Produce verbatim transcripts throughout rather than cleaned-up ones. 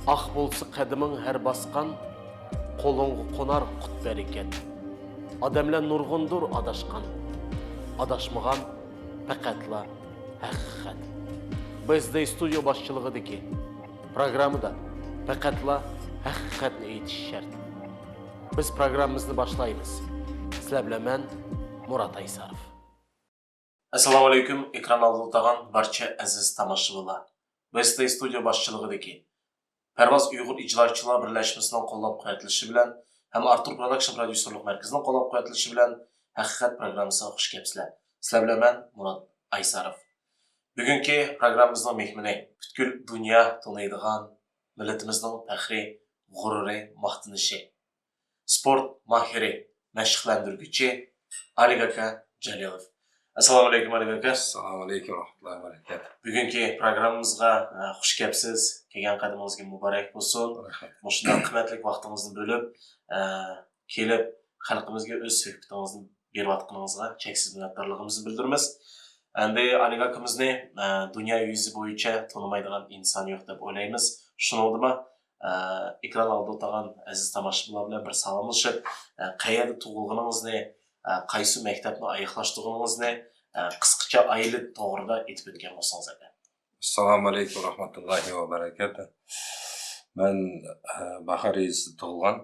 ئاق بولسا قەدىمىڭ ھەر باسقان، قولۇڭغا قونار قۇت-بەرىكەت. ئادەملەر نۇرغۇندۇر ئاداشقان، ئاداشمىغان پەقەتلا ھەقىقەت. بىز دەي ستۇدىيو باشچىلىقىدىكى پروگراممىدا پەقەتلا ھەقىقەتنى ئېيتىش شەرت. بىز پروگراممىمىزنى باشلايمىز. سىلەر بىلەن مەن، مۇرات ئايساروف. ئەسسالامۇ ئەلەيكۇم، ئېكران ئالدىدا ئولتۇرغان بارچە ئەزىز تاماشىبىنلار. بىز دەي ستۇدىيو باشچىلىقىدىكى پەرۋاز ئۇيغۇر ئىجرائىيچىلار بىرلەشمىسىنىڭ قوللاپ قۇۋۋەتلىشى بىلەن ھەم ئارتۇر پروداكشن پروديۇسېرلىق مەركىزىنىڭ قوللاپ قۇۋۋەتلىشى بىلەن ھەقىقەت پروگراممىسىغا خۇش كەپسىلەر. سىلەر بىلەن مەن، مۇرات ئايساروف. بۈگۈنكى پروگراممىمىزنىڭ مېھمىنى پۈتكۈل دۇنيا تونۇيدىغان مىللىتىمىزنىڭ پەخرى، غۇرۇرى، ماختىنىشى، سپورت ماھىرى، مەشىقلەندۈرگۈچى ئالىك ئاكا جالىلوف. ئەسسالامۇ ئەلەيكۇم، ئالىك ئاكا. ئەسسالامۇ ئەلەيكۇم ۋە رەھمەتۇللاھى ۋە بەرىكاتۇھ. بۈگۈنكى پروگراممىمىزغا، ئە، خۇش كەپسىز. كەلگەن قەدىمىڭىزگە مۇبارەك بولسۇن. رەھمەت. مۇشۇنداق قىممەتلىك ۋاقتىڭىزنى بۆلۈپ، ئە، كېلىپ خەلقىمىزگە ئۆز سۆھبىتىڭىزنى بېرىۋاتقىنىڭىزغا چەكسىز مىننەتدارلىقىمىزنى بىلدۈرىمىز. ئەمدى ئالىك ئاكىمىزنى، ئە، دۇنيا يۈزى بويىچە تونۇمايدىغان ئىنسان يوق دەپ ئويلايمىز. شۇنىڭدىمۇ، ئە، ئېكران ئالدىدا ئولتۇرغان ئەزىز تاماشىبىنلار بىلەن بىر سالاملىشىپ، ئە، قەيەردە تۇغۇلغىنىڭىزنى، ئە، قايسى مەكتەپنى ئاياغلاشتۇرغىنىڭىزنى، ئە، قىسقىچە ئائىلە توغرىدا ئېيتىپ ئۆتكەن بولسىڭىز ئەكە. ئەسسالامۇ ئەلەيكۇم ۋە رەھمەتۇللاھى ۋە بەرەكاتۇھ. مەن، ئە، باخار يېزىسىدا تۇغۇلغان.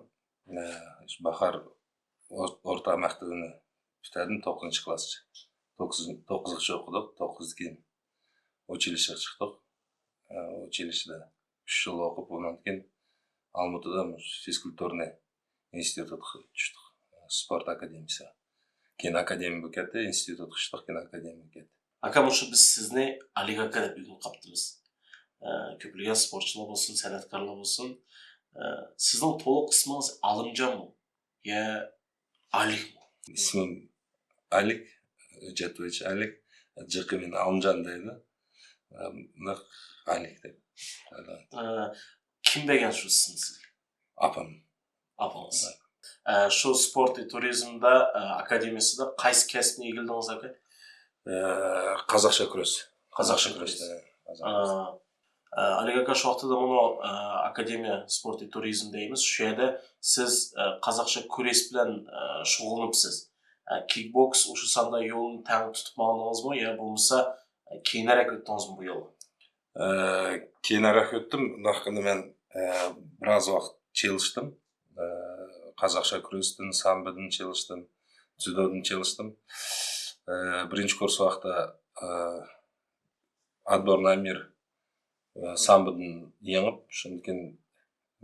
ئە، شۇ باخار ئور-، ئورتا مەكتىۋىنى پۈتتۈردۈم، توققۇزىنچى كلاسقىچە. توققۇز، توققۇزغىچە ئوقۇدۇق، توققۇزدىن كېيىن ئۇچىلىششىغا چىقتۇق. ئە، ئۇچىلىششىدا ئۈچ يىل ئوقۇپ، ئۇنىڭدىن كېيىن ئالمۇتىدا فىزكۇلتۇرنى ئىنستىتۇتقا چۈشتۇق. سپورت ئاكادېمىيىسى. كېيىن ئاكادېمىيە بولۇپ كەتتى، ئىنستىتۇتقا چۈشتۇق، كېيىن ئاكادېمىيە بولۇپ كەتتى. ئاكا، مۇشۇ بىز سىزنى ئالىك ئاكا دەپ ئۆگىنىپ قاپتىمىز. ئە، كۆپلىگەن سپورتچىلار بولسۇن، سەنئەتكارلار بولسۇن، ئە، سىزنىڭ تولۇق ئىسمىڭىز ئالىمجانمۇ يا ئالىكمۇ؟ ئىسمىم ئالىك، ھۆججەت بويىچە ئالىك، جىقى مېنى ئالىمجان دەيدۇ. ئە، نەق ئالىك دەپ. ئە، كىم بەرگەن شۇ ئىسىمنى سىزگە؟ ئاپام. ئاپىڭىز. ھە. ئە، شۇ سپورت تۇرىزمدا، ئە، ئاكادېمىيەسىدە قايسى كەسىپنى ئىگىلىدىڭىز، ئاكا؟ ئە، قازاقچە كۈرەش. قازاقچە قازاقچە كۈرەش. كۈرەش. ئە، قازاقچە ئە، كۈرەش. ئە، ئالىك ئاكا، شۇ ۋاقتىدا مۇنۇ، ئە، ئاكادېمىيە سپورت تۇرىزم دەيمىز. شۇ يەردە سىز، ئە، قازاقچە كۈرەش بىلەن، ئە، شۇغۇللىنىپسىز. ئە، كىكبوكس، ئۇشۇ ساندا يولنى تەڭ تۇتۇپ ماڭدىڭىزمۇ يا بولمىسا، ئە، كېيىنرەك ئۆتتىڭىزمۇ بۇ يولغا؟ ئە، كېيىنرەك ئۆتتۈم. ئۇنداق قىلىپ مەن، ئە، بىراز ۋاقىت چېلىشتىم. ئە، قازاقچە كۈرەشتىن، سامبودىن چېلىشتىم، دزيۇدودىن چېلىشتىم. ئە، بىرىنچى كۇرس ۋاقتىدا، ئە، ئاتبور نامىر، ئە، سامبودىن يېڭىپ، شۇندىن كېيىن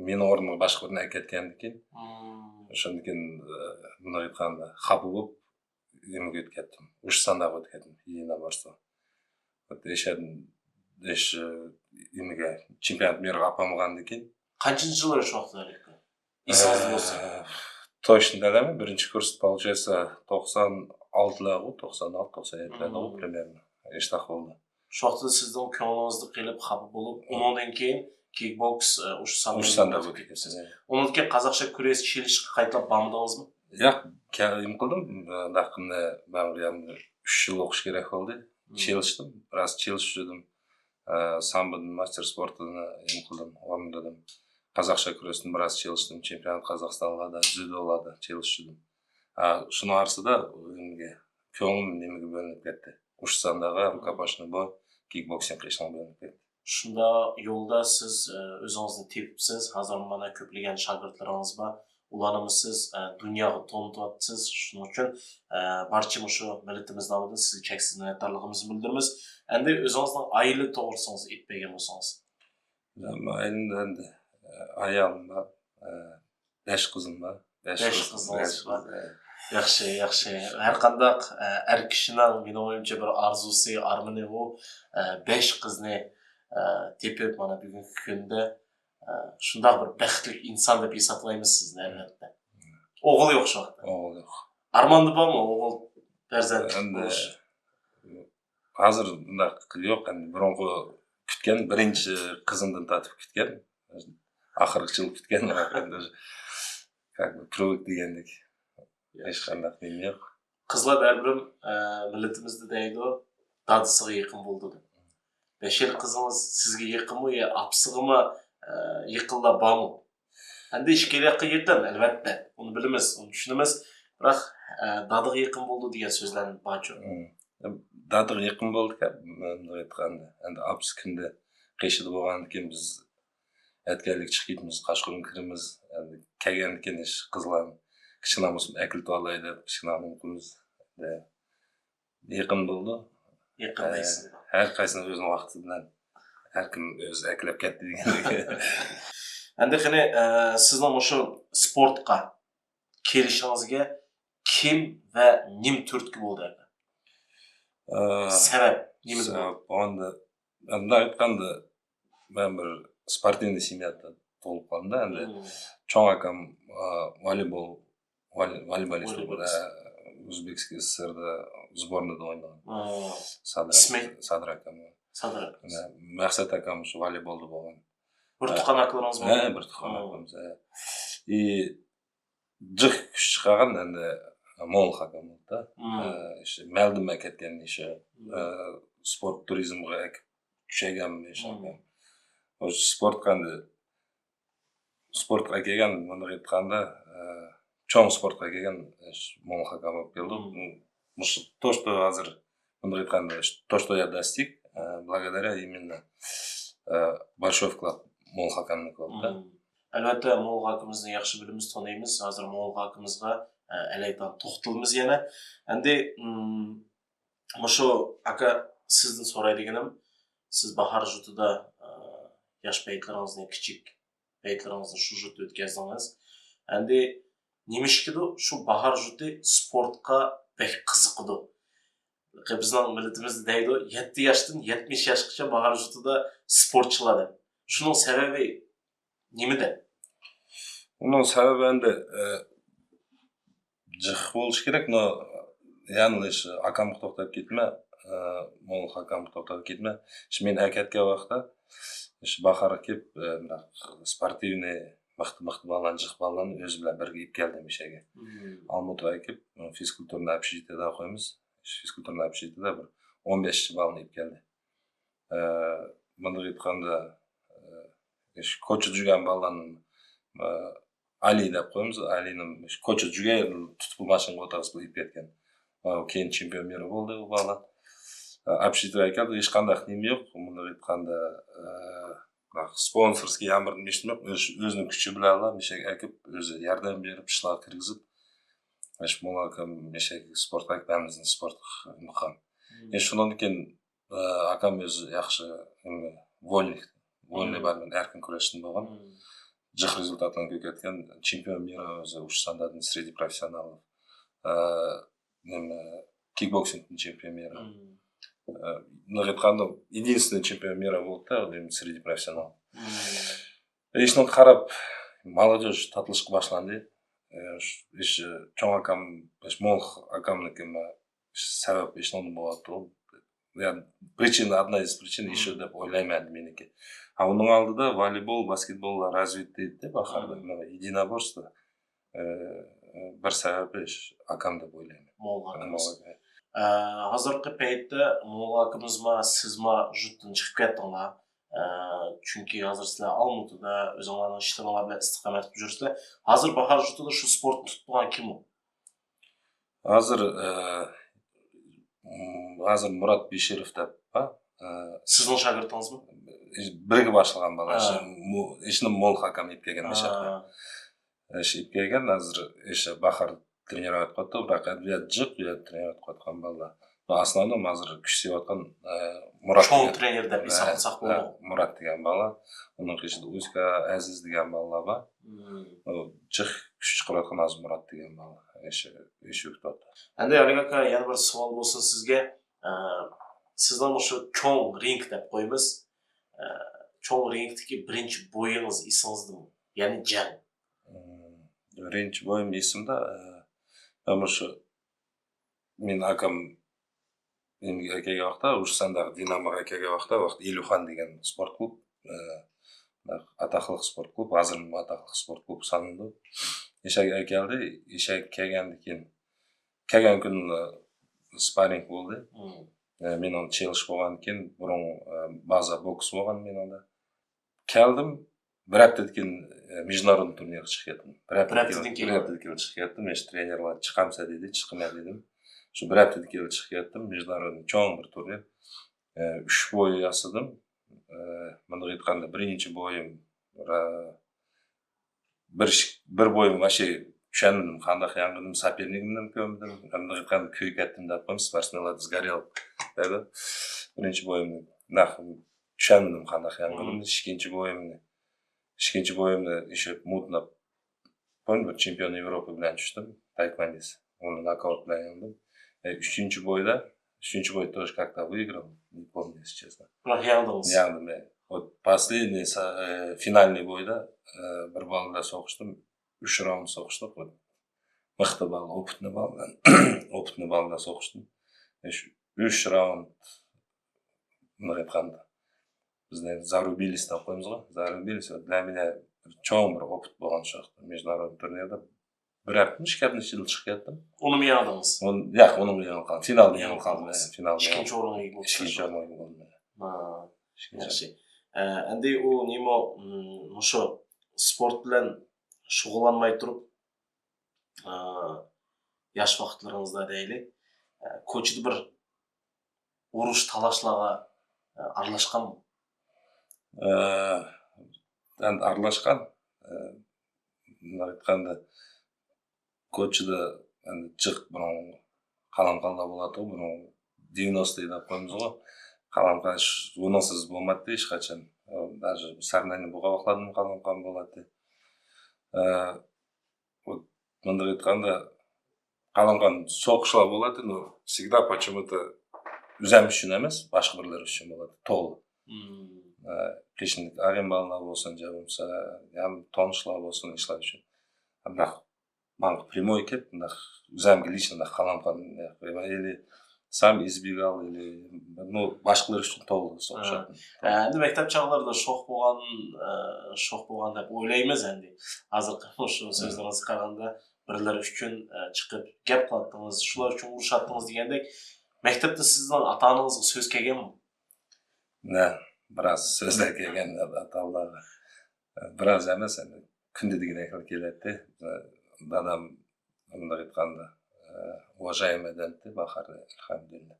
مېنىڭ ئورنۇمغا باشقا بىرىنى ئەكەتكەندىن كېيىن، مم. شۇندىن كېيىن، ئە، مۇنداق ئېيتقاندا، خاپا بولۇپ، نېمىگە ئۆتۈپ كەتتىم. ئۇشسانداغا ئۆتۈپ كەتتىم. يېنىنا بارسا. ئۆشەدىن، ئۆش، نېمىگە، چېمپىيونات مېرىغا ئاپارمىغاندىن كېيىن. قانچىنچى يىللار شۇ ۋاقىتتا ئەلەككە؟ ئېسىڭىزدە بولسا. ئە، توشنى دەيمەن، بىرىنچى كۇرس، получается، توقسان ئالتىلارغۇ، توقسان ئالتە، توقسان يەتتىلەردىغۇ، مم. پرېميېرنى. ئىشتاق بولدى. شۇ ۋاقىتتا سىزنىڭ كۆڭلىڭىزدە قېلىپ خاپا بولۇپ، مم. ئۇنىڭدىن كېيىن كىكبوكس، ئە، ئۇشسانداغا ئۇشسانداغا ئۆتۈپ ئۆتۈپ كەتتىڭىز. كەتتىم. ئۇنىڭدىن كېيىن قازاقچە كۈرەش چېلىشقا قايتىلاپ بارمىدىڭىزمۇ؟ ياق، كە-، نېمە قىلدىم، ئۇنداق قىلدىم، مەن بۇ يەردە ئۈچ يىل ئوقۇش كېرەك بولدى. مم. چېلىشتىم، بىراز چېلىشتۇردۇم. ئە، سامبودىن، ماستېر سپورتىدىن نېمە قىلدىم، ئورۇندىدىم. قازاقچە كۈرەشتىن بىراز چېلىشتىم، چېمپىيونات قازاقىستانلاردا، دزيۇدولاردا چېلىشتۇردۇم. ئە، شۇنىڭ ئارىسىدا نېمىگە، كۆڭلۈم نېمىگە بۆلۈنۈپ كەتتى. ئۇشسانداغا، رۇكاپاشنىبو، كىكبوكسىنغا ئىشىڭ بۆلۈنۈپ كەتتى. شۇنداق يولدا سىز، ئە، ئۆزىڭىزنى تېپىپسىز. ھازىر مانا كۆپلىگەن شاگىرتلىرىڭىز بار. ئۇلارنىمۇ سىز، ئە، دۇنياغا تونۇتۇۋاتىسىز. شۇنىڭ ئۈچۈن، ئە، بارچە مۇشۇ مىللىتىمىز نامىدىن سىزگە چەكسىز مىننەتدارلىقىمىزنى بىلدۈرىمىز. ئەمدى ئۆزىڭىزنىڭ ئائىلە توغرىسىڭىز ئېيتىپ بەرگەن بولسىڭىز. مەن ئائىلىمدە ئەمدى، ئە، ئايالىم بار، ئە، بەش قىزىم بار. بەش بەش قىز، قىزىڭىز بەش بار. قىز، ئە. ياخشى، ياخشى. ھەر قانداق، ئە، ئەر كىشىنىڭ، مېنىڭ ئويۇمچە، بىر ئارزۇسى، ئارمىنى ئۇ، ئە، بەش قىزنى، ئە، تېپىپ، مانا بۈگۈنكى كۈندە، ئە، شۇنداق بىر بەختلىك ئىنسان دەپ ھېسابلايمىز سىزنى، ئەلۋەتتە. ئوغۇل يوق شۇ ۋاقىتتا. ئوغۇل يوق. ئارماندا بارمۇ ئوغۇل پەرزەنت ئەمدى بولۇش؟ ھازىر ئۇنداق يوق، ئەمدى بۇرۇنقى كۈتكەن، بىرىنچى قىزىمدىن تارتىپ كۈتكەن، ئاخىرغىچە كۈتكەن، ئەمدى كاك بىر پىروۋىك دېگەندەك، ھېچقانداق نېمە يوق. قىزلار بەرىبىر، ئە، مىللىتىمىزدە دەيدۇ، دادىسىغا يېقىن بولىدۇ دەپ. بەشىر قىزىڭىز سىزگە يېقىنمۇ يا ئاپىسىغىمۇ، ئە، يېقىنلار بارمۇ؟ ئەمدى ئىككىلى ياققا يېقىن، ئەلۋەتتە. ئۇنى بىلىمىز، ئۇنى چۈشىنىمىز. بىراق، ئە، دادىغا يېقىن بولىدۇ دېگەن سۆزلەرمۇ بارچۇ؟ مم. دادىغا يېقىن بولدۇق، مۇنداق ئېيتقاندا. ئەمدى ئاپىسى كۈندە قېشىدا بولغاندىكىن بىز ئەتىگەنلىك چىقىپ كېتىمىز، قاشقۇرۇن كىرىمىز. ئەمدى كەلگەندىكىن ئىش قىزلار، كىچىكلەر بولسا ئەكېلىپ ئالاي دەپ، كىچىكلەرنى قىلىمىز. ئەمدى يېقىن بولدى. يېقىن ئە، دەيسىز. ھەر قايسىنىڭ ئۆزىنىڭ ۋاقتى بىلەن ھەر كىم ئۆزى ئەكېلىپ كەتتى دېگەندەك. ئەمدى قېنى، ئە، سىزنىڭ مۇشۇ سپورتقا كېلىشىڭىزگە كىم ۋە نېمە تۈرتكە بولدى ئاكا؟ ئە، سەۋەب نېمىدە بولدى؟ سەۋەب بولغاندا، مۇنداق ئېيتقاندا، مەن بىر спортивный семьяда تۇغۇلۇپ قالدىم-دا، ئەمدى مم. چوڭ ئاكام، ئە، ۋالىبول، ۋالى-، ۋالىبولىست ۋالىبولىست. بولغان، ئە، ئۆزبېكىستان س س ر دا сборныйدا ئوينىغان. مم. سادىر ئىسمى؟ ئاكام، سادىر ئاكام. سادىر ئاكام. مە-، مەقسەت ئاكام شۇ ۋالىبولدا بولغان. بىر ئە، تۇغقان ئاكىلىرىڭىز ھە، بولغان؟ بىر تۇغقان مم. ئاكىمىز، ھە. ئى، جىق كۈچ چىقارغان ئەمدى موڭغۇل ئاكام بولدى-دا. مم. ئە، ئىشتە مەلدىن ئەكەتكەن ئىشى. مم. ئە، سپورت تۇرىزمغا ئەكىپ چۈشەرگەن ئىش مم. ئاكام. ئۇ سپورتقا ئەمدى، سپورتقا ئەكەلگەن، مۇنداق ئېيتقاندا، ئە، چوڭ سپورتقا ئەكەلگەن، ئە، موڭغۇل ئاكام بولۇپ كەلدى. مم. مۇشۇ то, что ھازىر، مۇنداق ئېيتقاندا، то, что я достиг, ئە، благодаря именно, ئە، большой вклад موڭغۇل ئاكامنىڭكى بولدى-دا. مم. ئەلۋەتتە، موڭغۇل ئاكىمىزنى ياخشى بىلىمىز، تونۇيمىز. ھازىر موڭغۇل ئاكىمىزغا، ئە، ئەلەيتان توختىلىمىز يەنە. ئەمدى، مم، مۇشۇ ئاكا سىزدىن سورايدىغىنىم، سىز باھار جۇتىدا، ئە، ياش پەيتلىرىڭىزنى، كىچىك پەيتلىرىڭىزنى شۇ جۇتتا ئۆتكەزدىڭىز. ئەمدى نېمىشقىدۇ شۇ باھار جۇتى سپورتقا بەك قىزىقىدۇ؟ بىزنىڭ مىللىتىمىزدە دەيدۇ، يەتتە ياشتىن يەتمىش ياشقىچە باھار جۇتىدا سپورتچىلار دەپ. شۇنىڭ سەۋەبى نېمىدە؟ ئۇنىڭ سەۋەبى ئەمدى، ئە، جىق بولۇشى كېرەك، نو، يەنىلا شۇ ئاكامغا توختاپ كەتمە، ئە، موڭغۇل ئاكامغا توختاپ كەتمە. شۇ مېنى ئەكەتكەن ۋاقىتتا، شۇ باھارغا كېلىپ، ئە، مۇنداق سپورتىۋنىي مىختا، مىختا بالىلارنى، جىق بالىلارنى ئۆزى بىلەن بىرگە ئېلىپ كەلدى مۇشۇ يەرگە. مم. ئالمۇتىغا ئەكىپ، فىزكۇلتۇرنى ئوبشىتىدا قويىمىز. شۇ فىزكۇلتۇرنى ئوبشىتىدا بىر ئون بەش بالىنى ئېلىپ كەلدى. ئە، مۇنداق ئېيتقاندا، ئە، شۇ كوچىدا يۈرگەن بالىلارنى، ئە، ئالى دەپ قويىمىز، ئالىنى شۇ كوچىدا يۈرگەن تۇتۇپ ماشىنىغا ئولتۇرغۇزۇپ ئېلىپ كەتكەن. ئە، كېيىن چېمپىيون مېرى بولدى ئۇ بالا. ئە، ئوبشىتىغا كەلدى، ھېچقانداق نېمە يوق. مۇنداق ئېيتقاندا، ئە، سپونسورسكىي ياردەم ھېچنېمە يوق. ئۆز-، ئۆزىنىڭ كۈچى بىلەنلا مۇشۇ يەرگە ئەكىپ، ئۆزى ياردەم بېرىپ، ئىشلارغا كىرگۈزۈپ، مۇشۇ موڭغۇل ئاكام مۇشۇ يەرگە سپورتقا ئەكىپ، ھەممىمىزنى سپورتقا مۇقام. مم. ئە، شۇنىڭدىن كېيىن ئاكام ئۆزى ياخشى، نېمە، ۋولنىي، ۋولنىي مم. بار، ئەركىن كۈرەشتىن بولغان. مم. جىق رېزۇلتاتلارنى كۆرسەتكەن، چېمپىيون مېرى ئۆزى ئۇششۇ ساندادىن سرېدنىي پروفېسسىونال، ئە، نېمە، كىكبوكسىنگتىن چېمپىيون مېرى. مم. ئە، مۇنداق ئېيتقاندا، единственный چېمپىيون مېرى بولدى، نېمە، سرېدنىي پروفېسسىيونال. مم. ئىشنى قاراپ، مالاديوژ تاتىلىشقا باشلاندى. ئە، ئىش، چوڭ ئاكام، موڭغۇل ئاكامنىڭكى سەۋەب ئىشنىڭ بولۇۋاتىدۇ. يا، причина، одна из причин مم. ئىشۇ دەپ ئويلايمەن مېنىڭكى. ھە، ئۇنىڭ ئالدىدا ۋالىبول، باسكېتبول развитый ئىدى باھاردا. مم. مانا، единоборство. ئە، بىر سەۋەبى ئاكام دەپ ئويلايمەن. موڭغۇل ئاكىمىز. موڭغۇل ئاكا. ئە، ھازىرقى پەيتتە موڭغۇل ئاكىمىزمۇ، سىزمۇ جۇتتىن چىقىپ كەتتىڭلار. ئە، چۈنكى ھازىر سىلەر ئالمۇتىدا ئۆزۈڭلارنىڭ ئىشلىرىڭلار بىلەن ئىستىقامەت قىلىپ يۈرسىلەر. ھازىر باھار جۇتىدا شۇ سپورتنى تۇتۇپ تۇرغان كىم ئۇ؟ ھازىر، ئە، ھازىر مۇرات بىشىروف دەپ بار. ئە، سىزنىڭ شاگىرتىڭىزمۇ؟ بىرگە باشلىغان بالا. ھە. ئىشى، مۇ-، ئىشىنى موڭغۇل ئاكام ئېلىپ كەلگەن ھە. مەشەقنى. ئىش ئېلىپ كەلگەن، ھازىر ئىش باھار ترېنىرلىۋاتقانتى، بىراق ئەدەبىيات جىق، يا ترېنىرلىۋاتقان بالىلار. بۇ ئاسماننىڭ ھازىر كۈچ سېلىۋاتقان، ئە، مۇرات چوڭ دېگەن. ترېنېر دەپ ھە، ھېسابلىساق ھە، بولىدۇ. مۇرات دېگەن بالا. ئۇنىڭ قېشىدا ئۇسكا، ئەزىز دېگەن بالىلار بار. مم. ئۇ جىق كۈچ چىقىرىۋاتقان ھازىر مۇرات دېگەن بالا. ئىش، ئىش ئۆتۈۋاتىدۇ. ئەمدى ئەلىك ئاكا، يەنە بىر سوئال بولسۇن سىزگە. ئە، سىزنىڭ مۇشۇ چوڭ رىنگ دەپ قويىمىز. ئە، چوڭ رىنگتىكى بىرىنچى بويىڭىز ئېسىڭىزدىمۇ؟ يەنى جەڭ. مم، بىرىنچى بويۇم ئېسىمدە، ئە، مەن مۇشۇ مېنىڭ ئاكام نېمىگە ئەكەلگەن ۋاقىتتا، رۇسسانداغا دىناموغا ئەكەلگەن ۋاقىتتا، ۋاقىت ئىليۇخان دېگەن سپورت كلۇب، ئە، ئاتاقلىق سپورت كلۇب، ھازىرمۇ ئاتاقلىق سپورت كلۇب سانىلىدۇ. ئىشەگە ئەكەلدى، ئىشەگە كەلگەندىن كېيىن، كەلگەن كۈنى سپاررىنگ بولدى. مم. ئە، مېنىڭ چېلىش بولغاندىن كېيىن، بۇرۇن، ئە، بازا بوكس بولغان مېنىڭدە. كەلدىم، بىر ھەپتىدىن كېيىن، ئە، مىژنارودنىي تۇرنىرغا چىقىپ كەتتىم. بىر ھەپتىدىن بىر ھەپتىدىن كېيىن؟ بىر ھەپتىدىن كېيىن چىقىپ كەتتىم. ھېچ ترېنېرلار «چىقامسەن؟» دېدى، «چىقىمەن» دېدىم. شۇ بىر ھەپتىدىن كېيىن چىقىپ كەتتىم. مىژنارودنىي چوڭ بىر تۇرنىر. ئە، ئۈچ بوي ياسىدىم. ئە، مۇنداق ئېيتقاندا، بىرىنچى بويۇم، ئە، بىر، بىر بويۇم ۋاھشىي چۈشەنمىدىم، قانداق يەڭگىنىم، ساپېرنىكىمنىمۇ كۆرمىدىم. مۇنداق ئېيتقاندا، كۆيۈپ كەتتىم دەپ قويىمىز، спортсменлар сгорел دەيدۇ. بىرىنچى بويۇمنى نەق چۈشەنمىدىم، قانداق يەڭگىنىمنى. ئىككىنچى بويۇمنى، ئىككىنچى بويۇمنى ئىشى مۇتناپ، بىر چېمپىيون ياۋروپا بىلەن چۈشتۈم، تايكۋاندىست. ئۇنى نوكاۇت بىلەن يەڭدىم. ئە، ئۈچىنچى بويدا، ئۈچىنچى بوي тоже как-то выиграл, не помню, если честно. بىراق يەڭدىڭىز. يەڭدىم، ئە. Вот последний سا-، ئە، فىنالنىي بويدا، ئە، بىر بالا بىلەن سوقۇشتۇم. ئۈچ راۋند سوقۇشتۇق. Вот. مىختا بالا، ئوپۇتنىي بالا بىلەن، ئوپۇتنىي بالا بىلەن سوقۇشتۇم. ئە، شۇ ئۈچ راۋند، مۇنداق ئېيتقاندا، بىزنى زارۇبىلىس دەپ قويىمىزغۇ. زارۇبىلىس بىلەن مېنى چوڭ بىر ئوپۇت بولغان شۇ ۋاقىتتا. مىژنارودنىي تۇرنىردا بىر ھەپتىمۇ، ئىككى ھەپتىنىڭ ئىچىدە چىقىپ كەتتىم. ئۇنىمۇ يەڭدىڭىز؟ ئۇنى، ياق، ئۇنىڭغا يېڭىلىپ قالدىم. فىنالدا يېڭىلىپ قالدىم. قالدىڭىز. فىنالدا ئىككىنچى ئورۇنغا ئىگە بولۇپ ئىككىنچى ئورۇنغا ئىگە بولدۇم. ھا، ياخشى. ئە، ئەمدى ئۇ نېمە، مم، مۇشۇ سپورت بىلەن شۇغۇللانماي تۇرۇپ، ئە، ياش ۋاقىتلىرىڭىزدا دەيلى، ئە، كوچىدا بىر ئۇرۇش تالاشلارغا، ئە، ئارىلاشقانمۇ؟ ئە، ئەمدى ئارىلاشقان. ئە، مۇنداق ئېيتقاندا، كوچىدا ئەمدى جىق بۇرۇن قالاقانلار بولاتتىغۇ، بۇرۇن دېۋينوستىي دەپ قويىمىزغۇ. قالاقان ش-، ئۇنىڭسىز بولماتتى ھېچقاچان. ئە، даже سارناينى بولغان ۋاقىتلاردىمۇ قالاقان بولاتتى. ئە، بۇ، مۇنداق ئېيتقاندا، قالاقان سوقۇشلار بولاتتى، но всегда почему-то ئۆزەم ئۈچۈن ئەمەس، باشقا بىرلەر ئۈچۈن بولاتتى، تول. مم. ئە، قېشىمدىكى ئاغىنە بالىلار بولسۇن، يا بولمىسا، يا تونۇشلار بولسۇن، ئىشلار ئۈچۈن. بىراق ماڭا прямой كەپ، مۇنداق ئۆزەمگە لىچنو مۇنداق قالاقان، يا، или сам избегал, или, ну, باشقىلار ئۈچۈن تول سوقۇشاتتىم. ئە، ئەمدى مەكتەپ چاغلىرىدا شوخ بولغان، ئە، شوخ بولغان دەپ ئويلايمىز ئەمدى. ھازىرقى مۇشۇ سۆزلىرىڭىزگە قارىغاندا، بىرلەر ئۈچۈن، ئە، چىقىپ گەپ قىلاتتىڭىز، شۇلار ئۈچۈن ئۇرۇشاتتىڭىز دېگەندەك، مەكتەپتە سىزنىڭ ئاتا-ئانىڭىزغا سۆز كەلگەنمۇ؟ نە، بىراز سۆزلەر كەلگەن ئاتا-ئانىلارغا. بىراز ئەمەس، ئەمدى كۈندە دېگۈدەكلا كېلەتتى. دادام، مۇنداق ئېيتقاندا، ئە، уважаемый ئادەمتى، باخار، ئەلھەمدۇلىللا.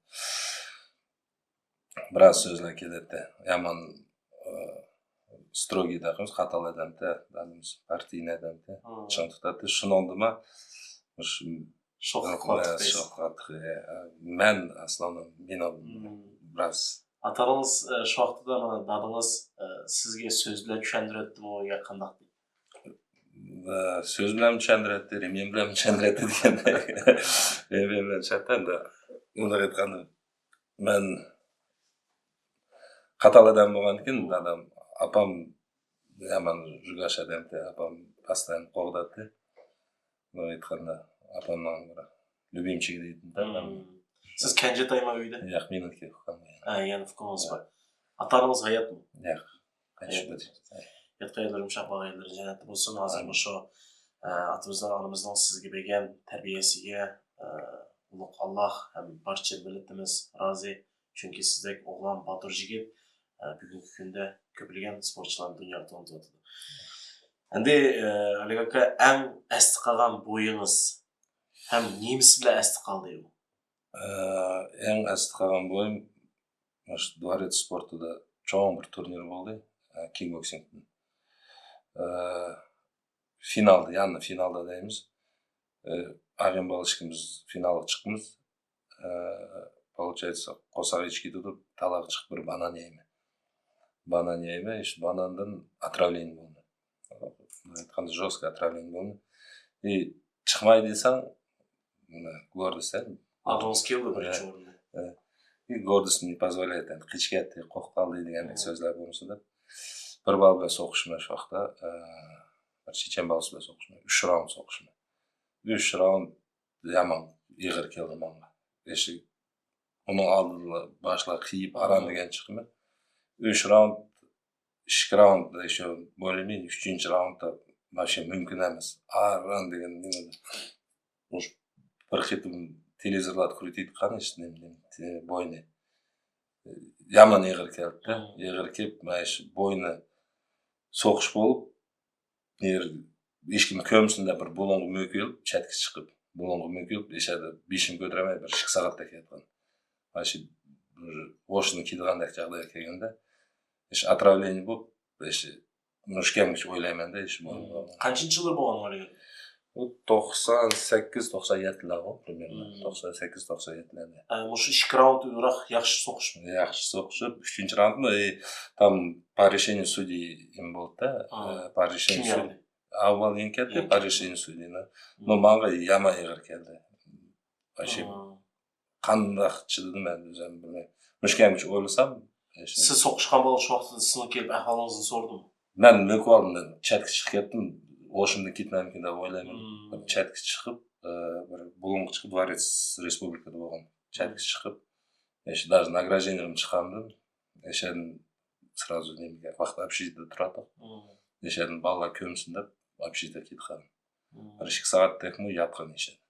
بىراز سۆزلەر كېلەتتى. يامان، ئە، строгий دەيمىز، قاتتىق ئادەمتى، دادىمىز партийный ئادەمتى، مم. چىڭ تۇتاتتى. شۇنىڭدىمۇ مۇشۇ شوخلۇق، ئە، قاتتىق، ئە، مەن ئاسلىدا مېنىڭ، مم، بىراز. ئاتا-ئانىڭىز، ئە، شۇ ۋاقتىدا مانا دادىڭىز، ئە، سىزگە سۆز بىلەن چۈشەندۈرەتتىمۇ يا قانداق؟ ئە، سۆز بىلەن چۈشەندۈرەتتى، رېمىيە بىلەن چۈشەندۈرەتتى دېگەندەك. رېمىيە بىلەن چۈشەندۈرەتتى. ئۇنداق ئېيتقاندا، مەن قاتتىق ئادەم بولغاندىكىن، دادام، ئاپام يامان رۇگاش ئادەمتى، ئاپام постоянно قوغداتتى. مۇنداق ئېيتقاندا، ئاپامنىڭ بىر لۈبىمچىكى دەيدۇ. مم. سىز كەنجىتايمۇ ئۆيدە؟ ياق، مېنىڭكى ئۇكام. ھە، يەنە ئۇكىڭىز بار. ئاتا-ئانىڭىز ھاياتمۇ؟ ياق. ھايات. ياتقان يەرلىرى يۇمشاق، بارغان يەرلىرى جەننەتتە بولسۇن. ھازىر مۇشۇ، ئە، ئاتىمىزنىڭ، ئانىمىزنىڭ سىزگە بەرگەن تەربىيەسىگە، ئە، ئۇلۇغ ئاللاھ ھەم بارچە مىللىتىمىز رازى. چۈنكى سىزدەك ئوغلان، باتۇر يىگىت، ئە، بۈگۈنكى كۈندە كۆپلىگەن سپورتچىلارنى دۇنياغا تونۇتۇۋاتىدۇ. ئەمدى، ئە، ئالىك ئاكا، ئەڭ ئەستە قالغان بويىڭىز ھەم نېمىسى بىلەن ئەستە قالدى ئۇ؟ ئە، ئەڭ ئەستە قالغان بويۇم مۇشۇ دۋورец سپورتىدا چوڭ بىر تۇرنىر بولدى، ئە، كىكبوكسىنگتىن. ئە، فىنالدا، يەنى فىنالدا دەيمىز. ئە، ئاغىنە بالا ئىككىمىز فىنالغا چىقىمىز. ئە، получается، قورساق ئېچىپ كېتىدۇ، تالاغا چىقىپ بىر بانان يەيمەن. بانان يەيمەن، شۇ باناندىن отравление بولدى. ئېيتقاندا، жёстко отравление بولدى. ئى، چىقماي دېسەڭ، гордость. ئالغۇڭىز كېلىدۇ بىرىنچى ئورۇننى. ئى، гордость не позволяет، ئەمدى قېچىپ كەتتى، قورقۇپ قالدى دېگەندەك سۆزلەر بولمىسۇن دەپ. بىر بالا بىلەن سوقۇشىمەن شۇ ۋاقىتتا، ئە، بىر چېچەن بالىسى بىلەن سوقۇشىمەن. ئۈچ راۋند سوقۇشىمەن. ئۈچ راۋند يامان ئېغىر كەلدى ماڭا. ئۇنىڭ ئالدىدا باشلار قېيىپ، ئاران دېگەن چىقىمەن. ئۈچ راۋند، ئىككى راۋند، شۇ بولىمەن، ئۈچىنچى راۋندتا باشقا مۇمكىن ئەمەس. ئاران دېگەن نېمە، بىر قېتىم تېلېۋىزورلاردا كۆرسىتىۋاتقان ئىشتە نېمە، نېمە، بوينى. يامان ئېغىر كەلدى. ئېغىر كېلىپ، مانا شۇ بوينى سوقۇش بولۇپ، ھېچكىم كۆرمىسۇن دەپ بىر بۇلۇڭغا مۆكۈلۈپ، چەتكە چىقىپ، بۇلۇڭغا مۆكۈلۈپ، ئىشەدە بېشىمنى كۆتۈرەلمەي بىر ئىككى سائەتتەك ياتقان. مانا شۇ بىر ھوشۇمدىن كېتىدىغاندەك جاغدايغا كەلگەندە، ئىش ئاتراۋلېنىيە بولۇپ، ئىش مۇشۇ كەمگىچە ئويلايمەن-دە، ئىش بۇ. قانچىنچى يىللار بولغان ئۇ؟ بۇ توقسان سەككىز، توقسان يەتتىلەر بۇ، примерно. مم. توقسان سەككىز، توقسان يەتتىلەردە. ئە، مۇشۇ ئىككى راۋند ئۆزئارا ياخشى سوقۇشۇپ. ياخشى سوقۇشۇپ، ئۈچىنچى راۋندمۇ، ئى، تام по решению судей نېمە بولدى-دە، ئا، ئە، по решению كىم يەڭدى؟ ئاۋۋال يېڭىپ كەتتى، يېڭىپ كەتتى. По решению судей. مم. نو ماڭا يامان ئېغىر كەلدى. ئاشۇ مم. قانداق چىدىدىم مەن ئۆزۈم بىلمەي. مۇشۇ كەمگىچە ئويلىسام، ئاشۇ سىز سوقۇشقان بالىلار شۇ ۋاقىتتا سىزنى كېلىپ ئەھۋالىڭىزنى سوردىمۇ؟ مەن مۆكۈۋالدىم، مەن چەتكە چىقىپ كەتتىم. ھوشۇمدىن كېتىمەنمىكىن دەپ ئويلايمەن. مم. چەتكە چىقىپ، ئە، بىر بۇلۇڭغا چىقىپ، دۋارец رېسپۇبلىكىدا بولغان. چەتكە چىقىپ، ئاشۇ даже ناگراجدېنىيەمنى چىقارمىدىم. ئاشۇ يەردىن سرازۇ نېمىگە، ۋاقىت ئوبشېيتىدا تۇراتتۇق. مم. ئاشۇ يەردىن بالىلار كۆرمىسۇن دەپ، ئوبشېيتىدا كېتىپ قالدىم. مم. بىر ئىككى سائەتتەكمۇ ياتقان ئاشۇ يەردە.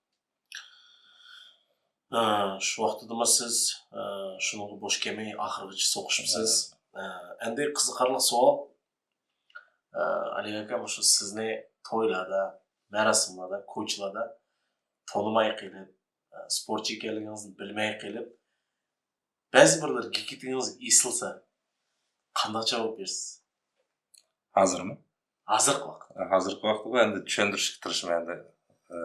ئە، شۇ ۋاقتىدىمۇ سىز، ئە، شۇنىڭغا بوش كەلمەي ئاخىرغىچە سوقۇشۇپسىز. ھە. ئە، ئەمدى قىزىقارلىق سوئال. ئە، ئەلى ئاكا، مۇشۇ سىزنى تويلاردا، مەراسىملاردا، كوچىلاردا تونۇماي قېلىپ، ئە، سپورتچى ئىكەنلىكىڭىزنى بىلمەي قېلىپ، بەزى بىرلىرى گىكىتىڭىز ئېسىلسا، قانداق جاۋاب بېرىسىز؟ ھازىرمۇ؟ ھازىرقى ۋاقىت. ھازىرقى ۋاقىتتا ئەمدى چۈشەندۈرۈشكە تىرىشىمەن ئەمدى. ئە،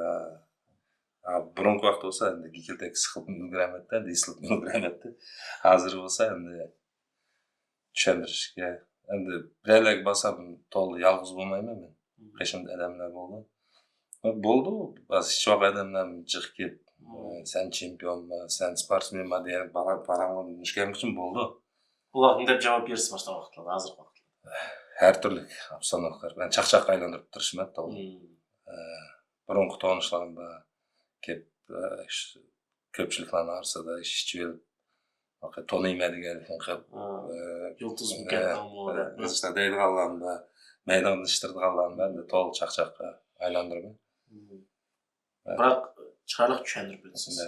ئا، بۇرۇنقى ۋاقىت بولسا ئەمدى گىكىلتەك سىقىپ ئۈلگۈرەلمەيتتى، ئەمدى ئېسىلىپ ئۈلگۈرەلمەيتتى. ھازىر بولسا ئەمدى چۈشەندۈرۈشكە، ئەمدى بىرەرلەرگە بارسام تولا يالغۇز بولمايمەن مەن. مم. قېشىمدا ئادەملەر بولىدۇ. بولىدۇ، بەزى ھېچ ۋاقىت ئادەملەر جىق كېلىپ، مم. ئە، سەن چېمپىيونما، سەن سپورتسمېنما دېگەن بالا-، پاراڭلار مۇشۇ كەمگىچىمۇ بولىدۇ. ئۇلارغا نېمە دەپ جاۋاب بېرىسىز مۇشۇنداق ۋاقىتلاردا، ھازىرقى ۋاقىتلاردا؟ ھەر تۈرلۈك ئوبستانوكا. مەن چاقچاققا ئايلاندۇرۇپ تۇرۇشىمەن تولا. مم. ئە، بۇرۇنقى تونۇشلارنى بار كېلىپ، ئە، ش-، كۆپچىلىكلەرنىڭ ئارىسىدا ئىچىۋېلىپ، تونۇيمەن دېگەنلىكىنى قىلىپ، مم. ئە، يۇلتۇز ئە، مۇكەنداڭمۇ ئە، دەپ. ئىشلار دەيدىغانلارنى بار، مەيداندا ئىشلىتىدىغانلارنى بار، تولا چاقچاققا ئايلاندۇرىمەن. مم. بىراق چىرايلىق چۈشەندۈرۈپ ئۆتىسىز.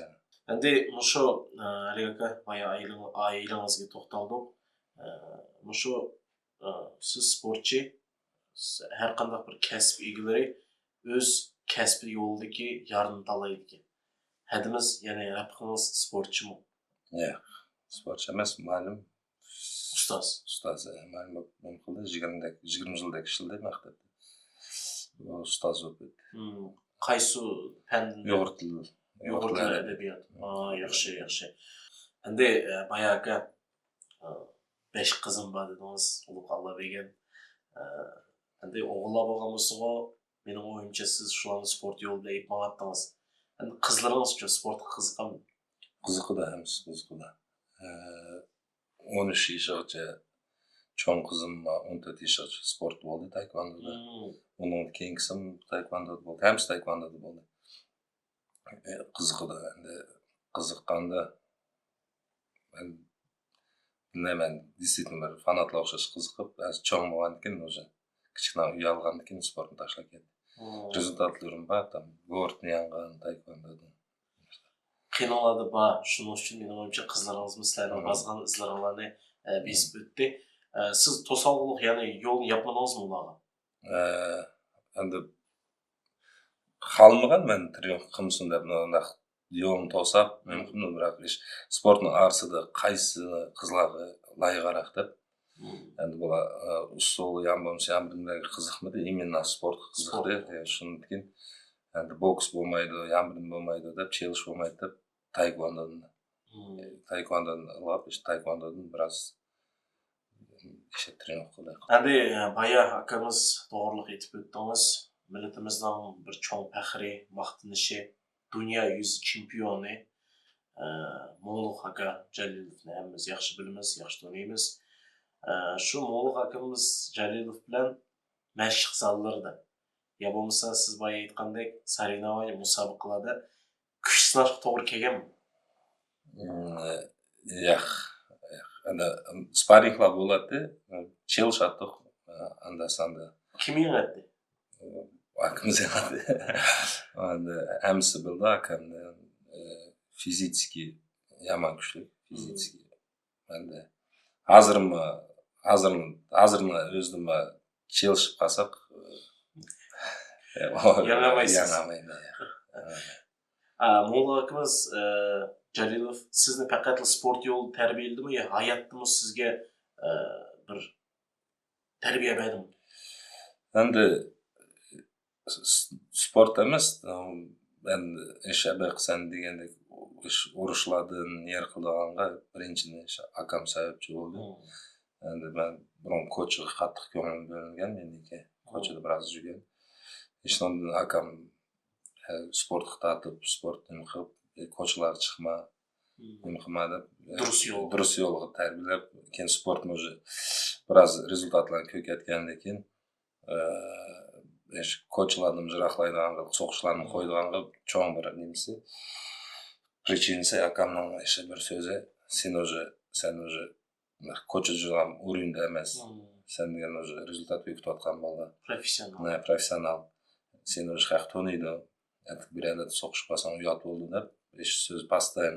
ئەمدى مۇشۇ، ئە، ئەلى ئاكا، بايا ئائىلىڭ-، ئائىلىڭىزگە توختالدۇق. ئە، مۇشۇ، ئە، سىز سپورتچى، س-، ھەر قانداق بىر كەسىپ ئىگىلىرى ئۆز كەسپى يولىدىكى يارنى تاللايدىكەن. ھەدىمىز، يەنى رەپىقىڭىز سپورتچىمۇ؟ ياق، سپورتچى ئەمەس، مۇئەللىم. ئۇستاز. ئۇستاز، ئە، مۇئەللىم بولۇپ نېمە قىلدى؟ يىگىرمە، يىگىرمە يىلدەك ئىشلىدى مەكتەپتە. ئۇ ئۇستاز بولۇپ كەتتى. مم. قايسى پەن؟ ئۇيغۇر تىلى. ئۇيغۇر تىلى، ئەدەبىيات. ئا، ياخشى، ياخشى. ئەمدى، ئە، بايا ئاكا، ئە، بەش قىزىم بار دېدىڭىز، ئۇلۇغ ئاللا بەرگەن. ئە، ئەمدى ئوغۇللار بولغان بولسىغۇ، مېنىڭ ئويۇمچە سىز شۇلارنى سپورت يولى بىلەن ئېلىپ ماڭاتتىڭىز. ئەمدى قىزلىرىڭىزچۇ، سپورتقا قىزىقامدۇ؟ قىزىقىدۇ، ھەممىسى قىزىقىدۇ. ئە، ئون ئۈچ يېشىغىچە چوڭ قىزىم، ئون تۆت يېشىغىچە سپورت بولدى، تايكۋاندودا. مم. ئۇنىڭدىن كېيىنكىسىمۇ تايكۋاندودا بولدى. ھەممىسى تايكۋاندودا بولدى. ئە، قىزىقىدۇ ئەمدى. قىزىققاندا، مەن بىلمەيمەن، دېسىتىم بىر فاناتلار ئوخشاش قىزىقىپ، ھازىر چوڭ بولغاندىكىن ئۆزى كىچىكىنە ئۆي ئالغاندىكىن سپورتنى تاشلاپ كەتتى. مم. رېزۇلتاتلىرىم بار، تام گورتنى ياڭغان تايكۋاندودىن. قېنىڭلاردا بار، شۇنىڭ ئۈچۈن مېنىڭ ئويۇمچە قىزلىرىڭىزمۇ سىلەرنىڭ مم. باسقان ئىزلىرىڭلارنى، ئە، بېسىپ مم. ئۆتتى. ئە، سىز توسالغۇلۇق، يەنى يولنى ياپمىدىڭىزمۇ ئۇلارغا؟ ئە، ئەمدى خالىمىغان مەن ترېنىرلىق قىلمىسۇن دەپ، مۇنداق يولنى توساپ، مم. مۇمكىن، بىراق ئىش، سپورتنىڭ ئارىسىدا قايسى قىزلارغا لايىقراق دەپ. مم. ئەمدى بۇلار، ئە، ئۇسسۇل يامبومسى يامبىنلارغا قىزىقمىدى، ئىممىنو سپورتقا قىزىقتى. سپورت. ئە، شۇندىن كېيىن ئەمدى بوكس بولمايدۇ، يامبىن بولمايدۇ دەپ، چېلىش بولمايدۇ دەپ، تايكۋاندونى، مم. تايكۋاندونى ئاڭلاپ، ئىشتە تايكۋاندودىن بىراز ئىشلەپ ترېنىرلىق قىلدى. ئەمدى، ئە، بايا ئاكىمىز توغرىلىق ئېيتىپ ئۆتتىڭىز. مىللىتىمىزنىڭ بىر چوڭ پەخرى، ماختىنىشى، دۇنيا يۈزى چېمپىيونى، ئە، مۇڭلۇق ئاكا جەلىلوۋنى ھەممىمىز ياخشى بىلىمىز، ياخشى تونۇيمىز. ئە، شۇ مۇڭلۇق ئاكىمىز جەلىلوف بىلەن مەشىق زاللىرىدا يا بولمىسا سىز بايا ئېيتقاندەك سارىناۋاي، مۇسابىقىلەردە كۈچ سىناشقا توغرا كەلگەنمۇ؟ مم، ياق، ياق. ئەنە، سپاررىنگلار بولاتتى، چېلىشاتتۇق، ئاندا-ساندا. كىم يېڭەتتى؟ ئاكىمىز يېڭەتتى. ئەنە، ھەممىسى بىلدى ئاكامنى. فىزىچىسكى يامان كۈچلۈك، فىزىچىسكى. ئەنە، ھازىرمۇ، ھازىر، ھازىرمۇ ئۆزىدىمۇ چېلىشىپ قالساق، ياڭرىمايسىز. ياڭرىمايمەن. ئا، موڭغۇل ئاكىمىز، ئە، جالىلوف، سىزنى پەقەتلا سپورت يولىدا تەربىيەلىدىمۇ يا ھاياتتىمۇ سىزگە، ئە، بىر تەربىيە بەردىمۇ؟ ئەمدى س-، سپورت ئەمەس، مەن ئىش ئەبەقسەن دېگەندەك ئۇرۇشلاردىن يىرقىلىدىغانغا بىرىنچىدىن ئىش ئاكام سەۋەبچى بولدى. ئەمدى مەن بۇرۇن كوچىغا قاتتىق كۆڭلۈم بۆلۈنگەن مېنىڭكى. كوچىدا بىراز يۈرگەن. ئىشنىڭدىن ئاكام، ئە، سپورتقا تارتىپ، سپورت نېمە قىلىپ، ئە، كوچىلارغا چىقما، نېمە قىلما دەپ، ئە، دۇرۇس يول. دۇرۇس يولغا تەربىيەلەپ، كېيىن سپورتمۇ ئۆزى بىراز رېزۇلتاتلارنى كۆرسەتكەندىن كېيىن، ئە، ئىش كوچىلاردىن يىراقلايدىغان قىلىپ، سوقۇشلارنى قويىدىغان قىلىپ، چوڭ بىر نېمىسى، پرىچىنىسى ئاكامنىڭ ئىشى بىر سۆزى، سېنى ئۆزى، سەن ئۆزى كوچىدا يۈرىدىغان ئورۇندا ئەمەس. سەن دېگەن ئۆزى رېزۇلتات بېرىۋاتقان بالا. پروفېسسىونال. نە، پروفېسسىونال. سېنى ئۆزى خەق تونۇيدۇ. ئەتىگە بىرەرلەردە سوقۇشۇپ قالساڭ، يات بولدى دەپ، ئىش سۆز پاستايىن.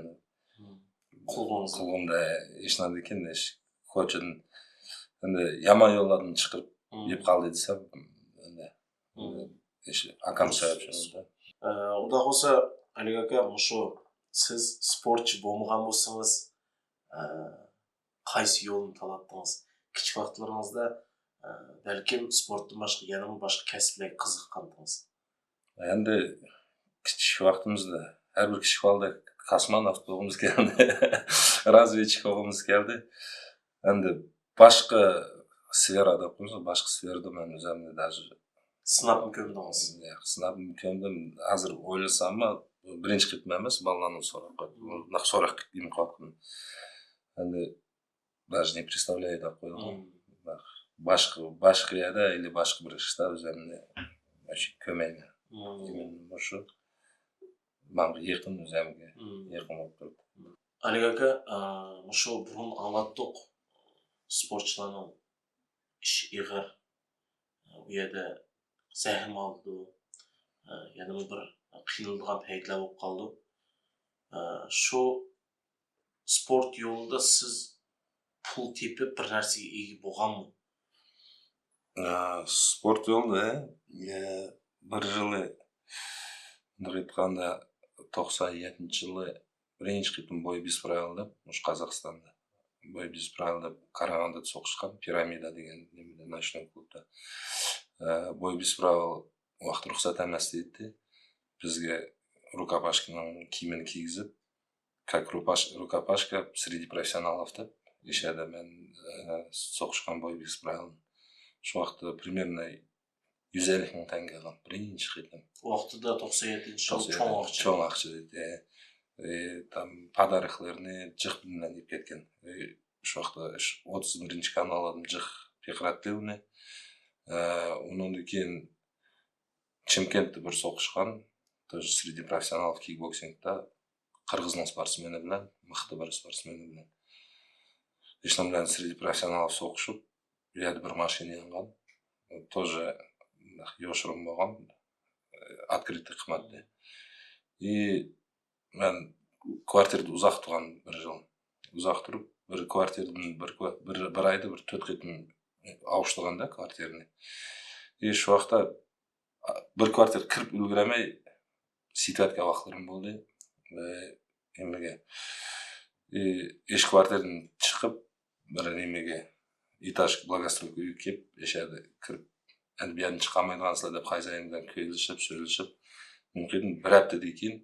قۇلىقىڭىزدا. قۇلىقىمدا ئېشىنىدىكىن ئىش كوچىدىن، ئەمدى يامان يوللاردىن چىقىرىپ يېپ قالدى دېسەم، ئەمدى ئىش ئاكام سەۋەبچى بولدى. ئە، ئۇنداق بولسا، ئەلىك ئاكا، مۇشۇ سىز سپورتچى بولمىغان بولسىڭىز، ئە، قايسى يولنى تاللىدىڭىز؟ كىچىك ۋاقىتلىرىڭىزدا، ئە، بەلكىم سپورتتىن باشقا يەنىمۇ باشقا كەسىپلەرگە قىزىققانتىڭىز؟ ئەمدى كىچىك ۋاقتىمىزدا ھەر بىر كىچىك بالىدەك كاسموناۋت بولغۇمىز كەلدى. رازۋېدچىك بولغۇمىز كەلدى. ئەمدى باشقا سفېرا دەپ قويىمىز، باشقا سفېرىدا مەن ئۆزۈمنى داژې سىناپمۇ كۆردىڭىز؟ ياق، سىناپمۇ كۆردۈم. ھازىر ئويلىساممۇ، بىرىنچى قېتىم ئەمەس، بالىلارنىڭ سوراپ قويۇپ، مم. بۇنداق سوراق قىلىپ قويۇپتۇ. ئەمدى داژې نې پرېستاۋليايدۇ دەپ قويىدۇ. مم. باشقا، باشقا يەردە، ئىلى باشقا بىر ئىشتا ئۆزۈمنى مۇشۇ كۆرمەيمەن. مم. مۇشۇ ماڭا يېقىن، ئۆزۈمگە مم. يېقىن بولۇپ تۇرۇپتۇ. ئەلىك ئاكا، ئا، مۇشۇ بۇرۇن ئاڭلاتتۇق، سپورتچىلارنىڭ ئىشى ئېغىر، ئۇ يەردە زەھمە ئالىدۇ، يەنە بىر قىينىلىدىغان پەيتلەر بولۇپ قالىدۇ. شۇ سپورت يولىدا سىز پۇل تېپىپ بىر نەرسىگە ئىگە بولغانمۇ؟ ئە، سپورت يولىدا، ئە، بىر يىلى، بۇنداق ئېيتقاندا، توقسان يەتتىنچى يىلى بىرىنچى قېتىم بوي بېسىپ بارايلى دەپ، مۇشۇ قازاقىستاندا بوي بېسىپ بارايلى دەپ، كارىغاندا سوقۇشقان، پىرامىدا دېگەن نېمىدە، ناشنوي كۇلۇبتا. ئە، بوي بېسىپ بارايلى، ۋاقىت رۇخسەت ئەمەس دەيتتى. بىزگە رۇكاپاشكىنىڭ كىيىمىنى كىيگۈزۈپ، كاك رۇپاش-، رۇكاپاشكا سرېدى پروفېسسىيونالوف دەپ، ئىشەدە مەن، ئە، سوقۇشقان بوي بېسىپ بارايلى. شۇ ۋاقىتتا پرىمېرنو يۈز ئەللىك مىڭ تەڭگە ئالغان بىرىنچى قېتىم. ۋاقتىدا توقسان يەتتىنچى يىل توقسان يەتتە، چوڭ ئاقچا. چوڭ ئاقچا ئىدى. ئە، ئە، تام پاداركلىرىنى جىق بىلەن ئېلىپ كەتكەن. ئە، شۇ ۋاقىتتا ئوتتۇز بىرىنچى كانالدىن جىق پىقىراتتى ئۇنى. ئە، ئۇنىڭدىن كېيىن چىمكەنتتە بىر سوقۇشقان، тоже سرېدى پروفېسسىيونال كىكبوكسىنگتا قىرغىزنىڭ سپورتسمېنى بىلەن، مىختا بىر سپورتسمېنى بىلەن. ھېچنېمە بىلەن سرېدى پروفېسسىيونال سوقۇشۇپ، بۇ يەردە بىر ماشىنا يانغان. тоже يوشۇرۇن بولغان، ئوتكرىتىي قىلمايتتى. ئى، مەن كۋارتىرىدا ئۇزاق تۇرغان بىر يىل. ئۇزاق تۇرۇپ، بىر كۋارتىرىدىن بىر كۋا-، بىر، بىر ئايدا بىر تۆت قېتىم ئاۋۇشتۇرغاندا كۋارتىرىنى. ئى، شۇ ۋاقىتتا بىر كۋارتىر كىرىپ ئۈلگۈرەلمەي سېتىۋەتكەن ۋاقىتلىرىم بولدى. ۋە نېمىگە، ئى، ئىش كۋارتىرىدىن چىقىپ، بىر نېمىگە، ئېتاژ بلاگوسترويكا ئۆيگە كېلىپ، ئىشەدە كىرىپ، ئەمدى بۇ يەردىن چىقالمايدىغانسىلەر دەپ، قايسى بىلەن كۆيلىشىپ، سۆزلىشىپ، مۇمكىن بىر ھەپتىدىن كېيىن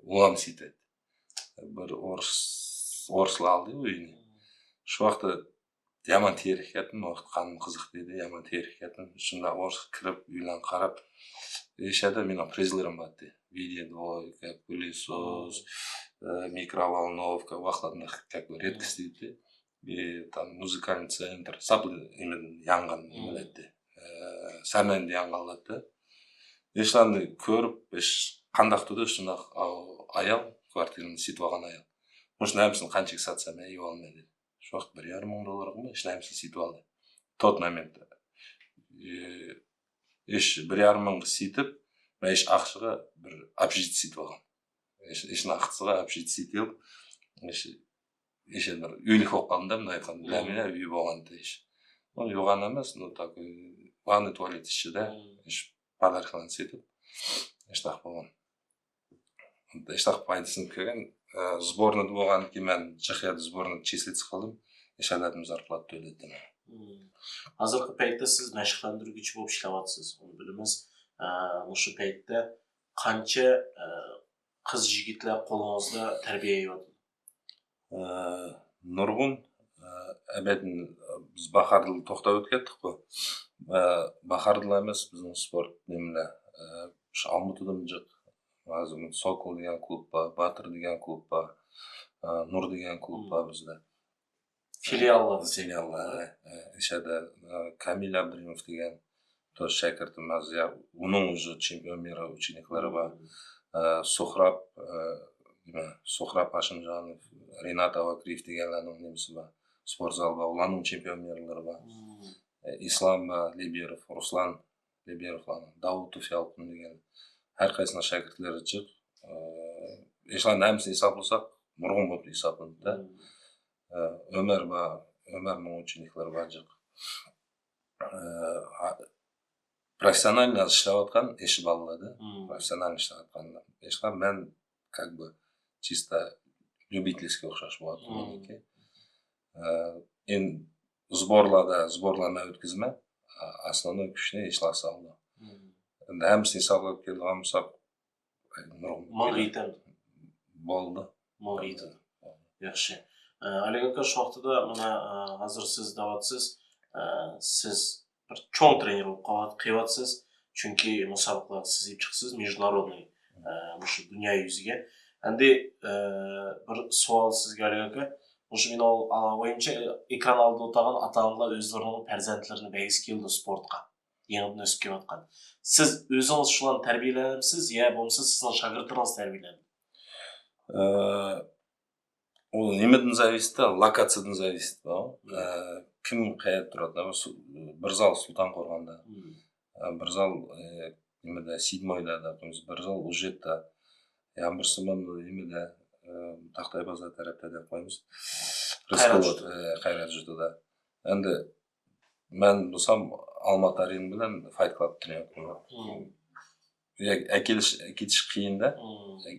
ئۇلارمۇ سېتىۋەتتى. بىر ئورۇس، ئورۇسلار ئالدى ئۆينى. شۇ ۋاقىتتا يامان تېرىكىپ كەتتىم، ۋاقىت قانۇن قىزىق دېدى، يامان تېرىكىپ كەتتىم. شۇنداق ئورۇسقا كىرىپ، ئۆيلەرگە قاراپ، ئىشەدە مېنىڭ پرىزلىرىم بارتى. ۋىدېو دويكا، پىلىسوس، ئە، مىكروۋولنوۋكا، ۋاقىتلاردا رېدكوست دېيتتى. ئى، تام مۇزىكالنىي تسېنتر، ساپلا نېمىدىن يانغان نېمىلەتتى. ئە، سەرنەينىدە يانغانلاتتى. ئىشلارنى كۆرۈپ، ئىش قانداق تۇردى، شۇنداق ئايال، كۋارتىرىنى سېتىۋالغان ئايال. مۇشۇنى ھەممىسىنى قانچىگە ساتسام، ئىگە بولىمەن دېدى. شۇ ۋاقىت بىر يارىم مىڭ دوللارغىمۇ ئىشلەمسە سېتىۋالدى. تۆت مومېنتتا. ئى، ئىش بىر يارىم مىڭغا سېتىپ، مەن ئىش ئاقچىغا بىر ئابژىت سېتىۋالغان. ئىش، ئىشنى ئاقچىغا ئابژىت سېتىپ، ئىش، ئىش بىر ئۆيلۈك بولۇپ قالدىم دەپ، مۇنداق ئېيتقاندا، بىلەلمەي ئۆي بولغانتى ئىش. ئۇ يوغان ئەمەس، نو تاكى بارنى تۇالېت ئىچىدە، پодаркىلارنى سېتىپ، ئىشتاق بولغان. ئىشتاق پايدىسىنى كۆرگەن. ئە، سبورنىدا بولغاندىكىن مەن چېخىيەدە سبورنىدا چىسلىتسا قىلدىم. ئىشەلەتمە زارپلات تۆلەتتىم. ھازىرقى پەيتتە سىز مەشىقلەندۈرگۈچى بولۇپ ئىشلەۋاتىسىز، ئۇنى بىلىمىز. ئە، مۇشۇ پەيتتە قانچە ئە، قىز يىگىتلەر قولىڭىزدا تەربىيە يەۋاتىدۇ؟ نۇرغۇن. ئەبەدىن بىز باھاردىلا توختاپ ئۆتۈپ كەتتۇققۇ. باھاردىلا ئەمەس، بىزنىڭ سپورت نېمىلەر، شۇ ئالمۇتىدىمۇ جىق. ھازىر سوكول دېگەن كۇلۇب بار، باتىر دېگەن كۇلۇب بار، نۇر دېگەن كۇلۇب بار بىزدە. فىلىياللار. فىلىياللار. ئىشەدە كامىل ئابدۇرېھىموف دېگەن تور شاگىرتىم ھازىر. ئۇنىڭ ئۆزى چېمپىيون مىرا ئۇچېنىكلىرى بار. سۇھراپ، نېمە، سۇھراپ ھاشىمجانوف، رىنات ئاۋاكرىيېف دېگەنلەرنىڭ نېمىسى بار، سپورت زالى بار، ئۇلارنىڭ چېمپىيون مىرلىرى بار. ئىسلام بار، لېبېروف، رۇسلان لېبېروفلارنىڭ، داۋۇتوف يالقۇن دېگەن، ھەر قايسىنىڭ شاگىرتلىرى جىق. ئىشلارنىڭ ھەممىسىنى ھېسابلىساق نۇرغۇن بولۇپ ھېسابلىنىدۇ. ئۆمەر بار، ئۆمەرنىڭ ئۇچېنىكلىرى بار جىق. پروفېسسىيونال ئىشلەۋاتقان ئېشى بالىلاردا، پروفېسسىيونال ئىشلەۋاتقان ئېشىلار. مەن как бы чисто любительский ئوخشاش بولۇۋاتىدۇ مېنىڭكى. ئەمدى سبورلاردا، سبورلار مەن ئۆتكۈزىمەن، ئاسلىنىي كۈچنى ئېشىلار سالىدۇ. ئەمدى ھەممىسىنى ھېسابلاپ كېلىدىغان بولساق، مىڭغا يېتەمدۇ؟ بولدى. مىڭغا يېتىدۇ. ياخشى. ئالىك ئاكا، شۇ ۋاقتىدا مانا ھازىر سىز دەۋاتىسىز، سىز بىر چوڭ ترېنېر بولۇپ قېلىۋاتىسىز. چۈنكى مۇسابىقىلەرگە سىز يېپ چىقىسىز، مىژنارودنىي مۇشۇ دۇنيا يۈزىگە. ئەمدى بىر سوئال سىزگە، ئالىك ئاكا. مۇشۇ مېنىڭ ئويۇمچە، ئېكران ئالدىدا ئولتۇرغان ئاتا-ئانىلار ئۆزلىرىنىڭ پەرزەنتلىرىنى بەرگۈسى كېلىدۇ سپورتقا. يېڭىدىن ئۆسۈپ كېلىۋاتقان. سىز ئۆزىڭىز شۇلارنى تەربىيەلەمسىز يا بولمىسا سىزنىڭ شاگىرتلىرىڭىز تەربىيەلەمدۇ؟ ئۇ نېمىدىن زاۋىسىتى؟ لوكاتسىيىدىن زاۋىسىتى. كىم قەيەردە تۇرىدۇ؟ بىر زال سۇلتان قورغاندا، بىر زال نېمىدە، سىدمويدا، بىر زال ئۇژېتتا. يەنە بىرسى نېمىدە، تاختاي بازار تەرەپتە دەپ قويىمىز. رىسقىلىق، خەيرات يۇرتىدا. ئەمدى مەن بولسام ئالماتى ئارېنا بىلەن فايت كلاب ترېنىر قىلىمەن. ئەكېلىش، ئەكېتىش قىيىندا.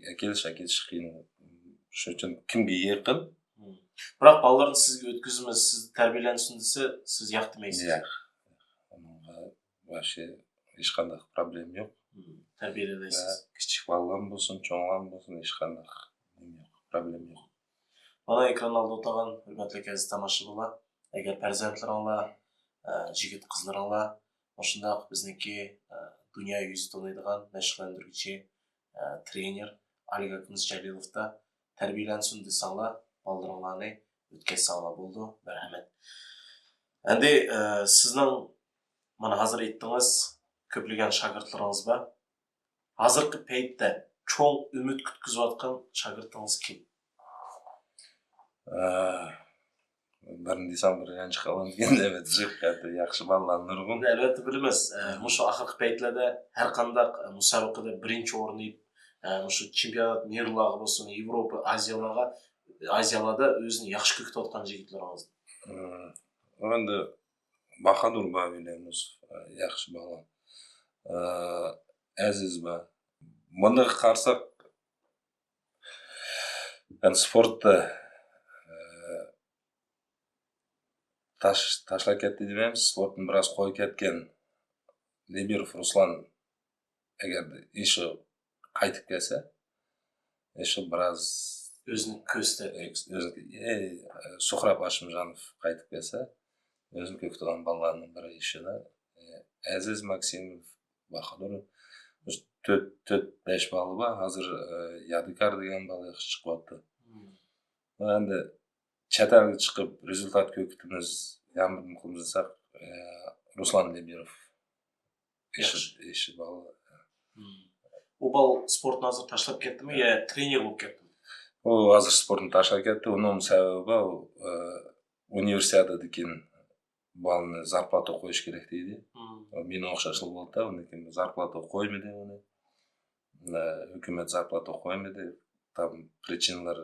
ئەكېلىش، ئەكېتىش قىيىن. شۇنىڭ ئۈچۈن كىمگە يېقىن؟ بىراق بالىلارنى سىزگە ئۆتكۈزىمىز، سىز تەربىيەلەنسۇن دېسە، سىز ياق دېمەيسىز. ياق. ئۇنىڭغا ۋاھشىي ھېچقانداق پروبلېما يوق. تەربىيەلەيسىز. كىچىك بالىلارمۇ بولسۇن، چوڭلارمۇ بولسۇن، ھېچقانداق نېمە يوق، پروبلېما يوق. مانا ئېكران ئالدىدا ئولتۇرغان ھۆرمەتلىك ئەزىز تاماشىبىنلار، ئەگەر پەرزەنتلىرىڭلار، ئە، يىگىت قىزلىرىڭلار مۇشۇنداق بىزنىڭكى، ئە، دۇنيا يۈزى تونۇيدىغان مەشىقلەندۈرگۈچى، ئە، ترېنېر ئالىك ئاكىمىز جەلىلوفتا تەربىيەلەنسۇن دېسەڭلار، بالىلىرىڭلارنى ئۆتكەزسەڭلار بولىدۇ. مەرھەمەت. ئەمدى، ئە، سىزنىڭ مانا ھازىر ئېيتتىڭىز، كۆپلىگەن شاگىرتلىرىڭىز بار. ھازىرقى پەيتتە چوڭ ئۈمىد كۈتكۈزۈۋاتقان شاگىرتىڭىز كىم؟ بىرنى دېسەم بىر يانچۇق ئالامدىكىن دەپ، ياخشى بالىلار نۇرغۇن. ئەلۋەتتە بىلىمىز. ئە، مۇشۇ ئاخىرقى پەيتلەردە ھەر قانداق، ئە، مۇسابىقىدە بىرىنچى ئورۇن ئېلىپ، ئە، مۇشۇ چېمپىيونات مىرلارغا بولسۇن، ياۋروپا، ئازىيالارغا، ئازىيالاردا ئۆزىنى ياخشى كۆرسىتىۋاتقان يىگىتلىرىڭىز. ئەمدى باھادۇر بار، ۋىلياموس، ئە، ياخشى بالا. ئە، ئەزىز بار. بۇنداق قارىساق، يەنى سپورتتا، ئە، تاش-، تاشلاپ كەتتى دېمەيمىز، سپورتنى بىراز قويۇپ كەتكەن لېبېروف رۇسلان ئەگەردە ئېشى قايتىپ كەلسە، ئېشى بىراز ئۆزىنى كۆرسىتەتتى. ئۆزىنى، ئەي، سۇھراپ ھاشىمجانوف قايتىپ كەلسە، ئۆزىنى كۆرسىتىدىغان بالىلارنىڭ بىرى ئېشىدا. ئەزىز ماكسىموف، باھادۇر، تۆت، تۆت، بەش بالا بار. ھازىر، ئە، يادىكار دېگەن بالا ياخشى چىقىۋاتىدۇ. ئەمدى چەت ئەلگە چىقىپ رېزۇلتات كۆرسىتىمىز، ياردەم قىلىمىز دېسەك، ئە، رۇسلان لېبېروف. ئېشى، ياخشى. ئېشى بالا. ئۇ بالا سپورتنى ھازىر تاشلاپ كەتتىمۇ يا ترېنېر بولۇپ كەتتىمۇ؟ ئۇ ھازىر سپورتنى تاشلاپ كەتتى. ئۇنىڭ سەۋەبى بار. ئۇ، ئە، ئۇنىۋېرسىتېتتىن كېيىن بالىنى زارپلاتا قويۇش كېرەك دېدى. مېنىڭ ئوخشاشلا بولدى. ئۇندىن كېيىن زارپلاتا قويمىدى ئۇنى. ئە، ھۆكۈمەت زارپلاتا قويمىدى. تام پرىچىنىلار،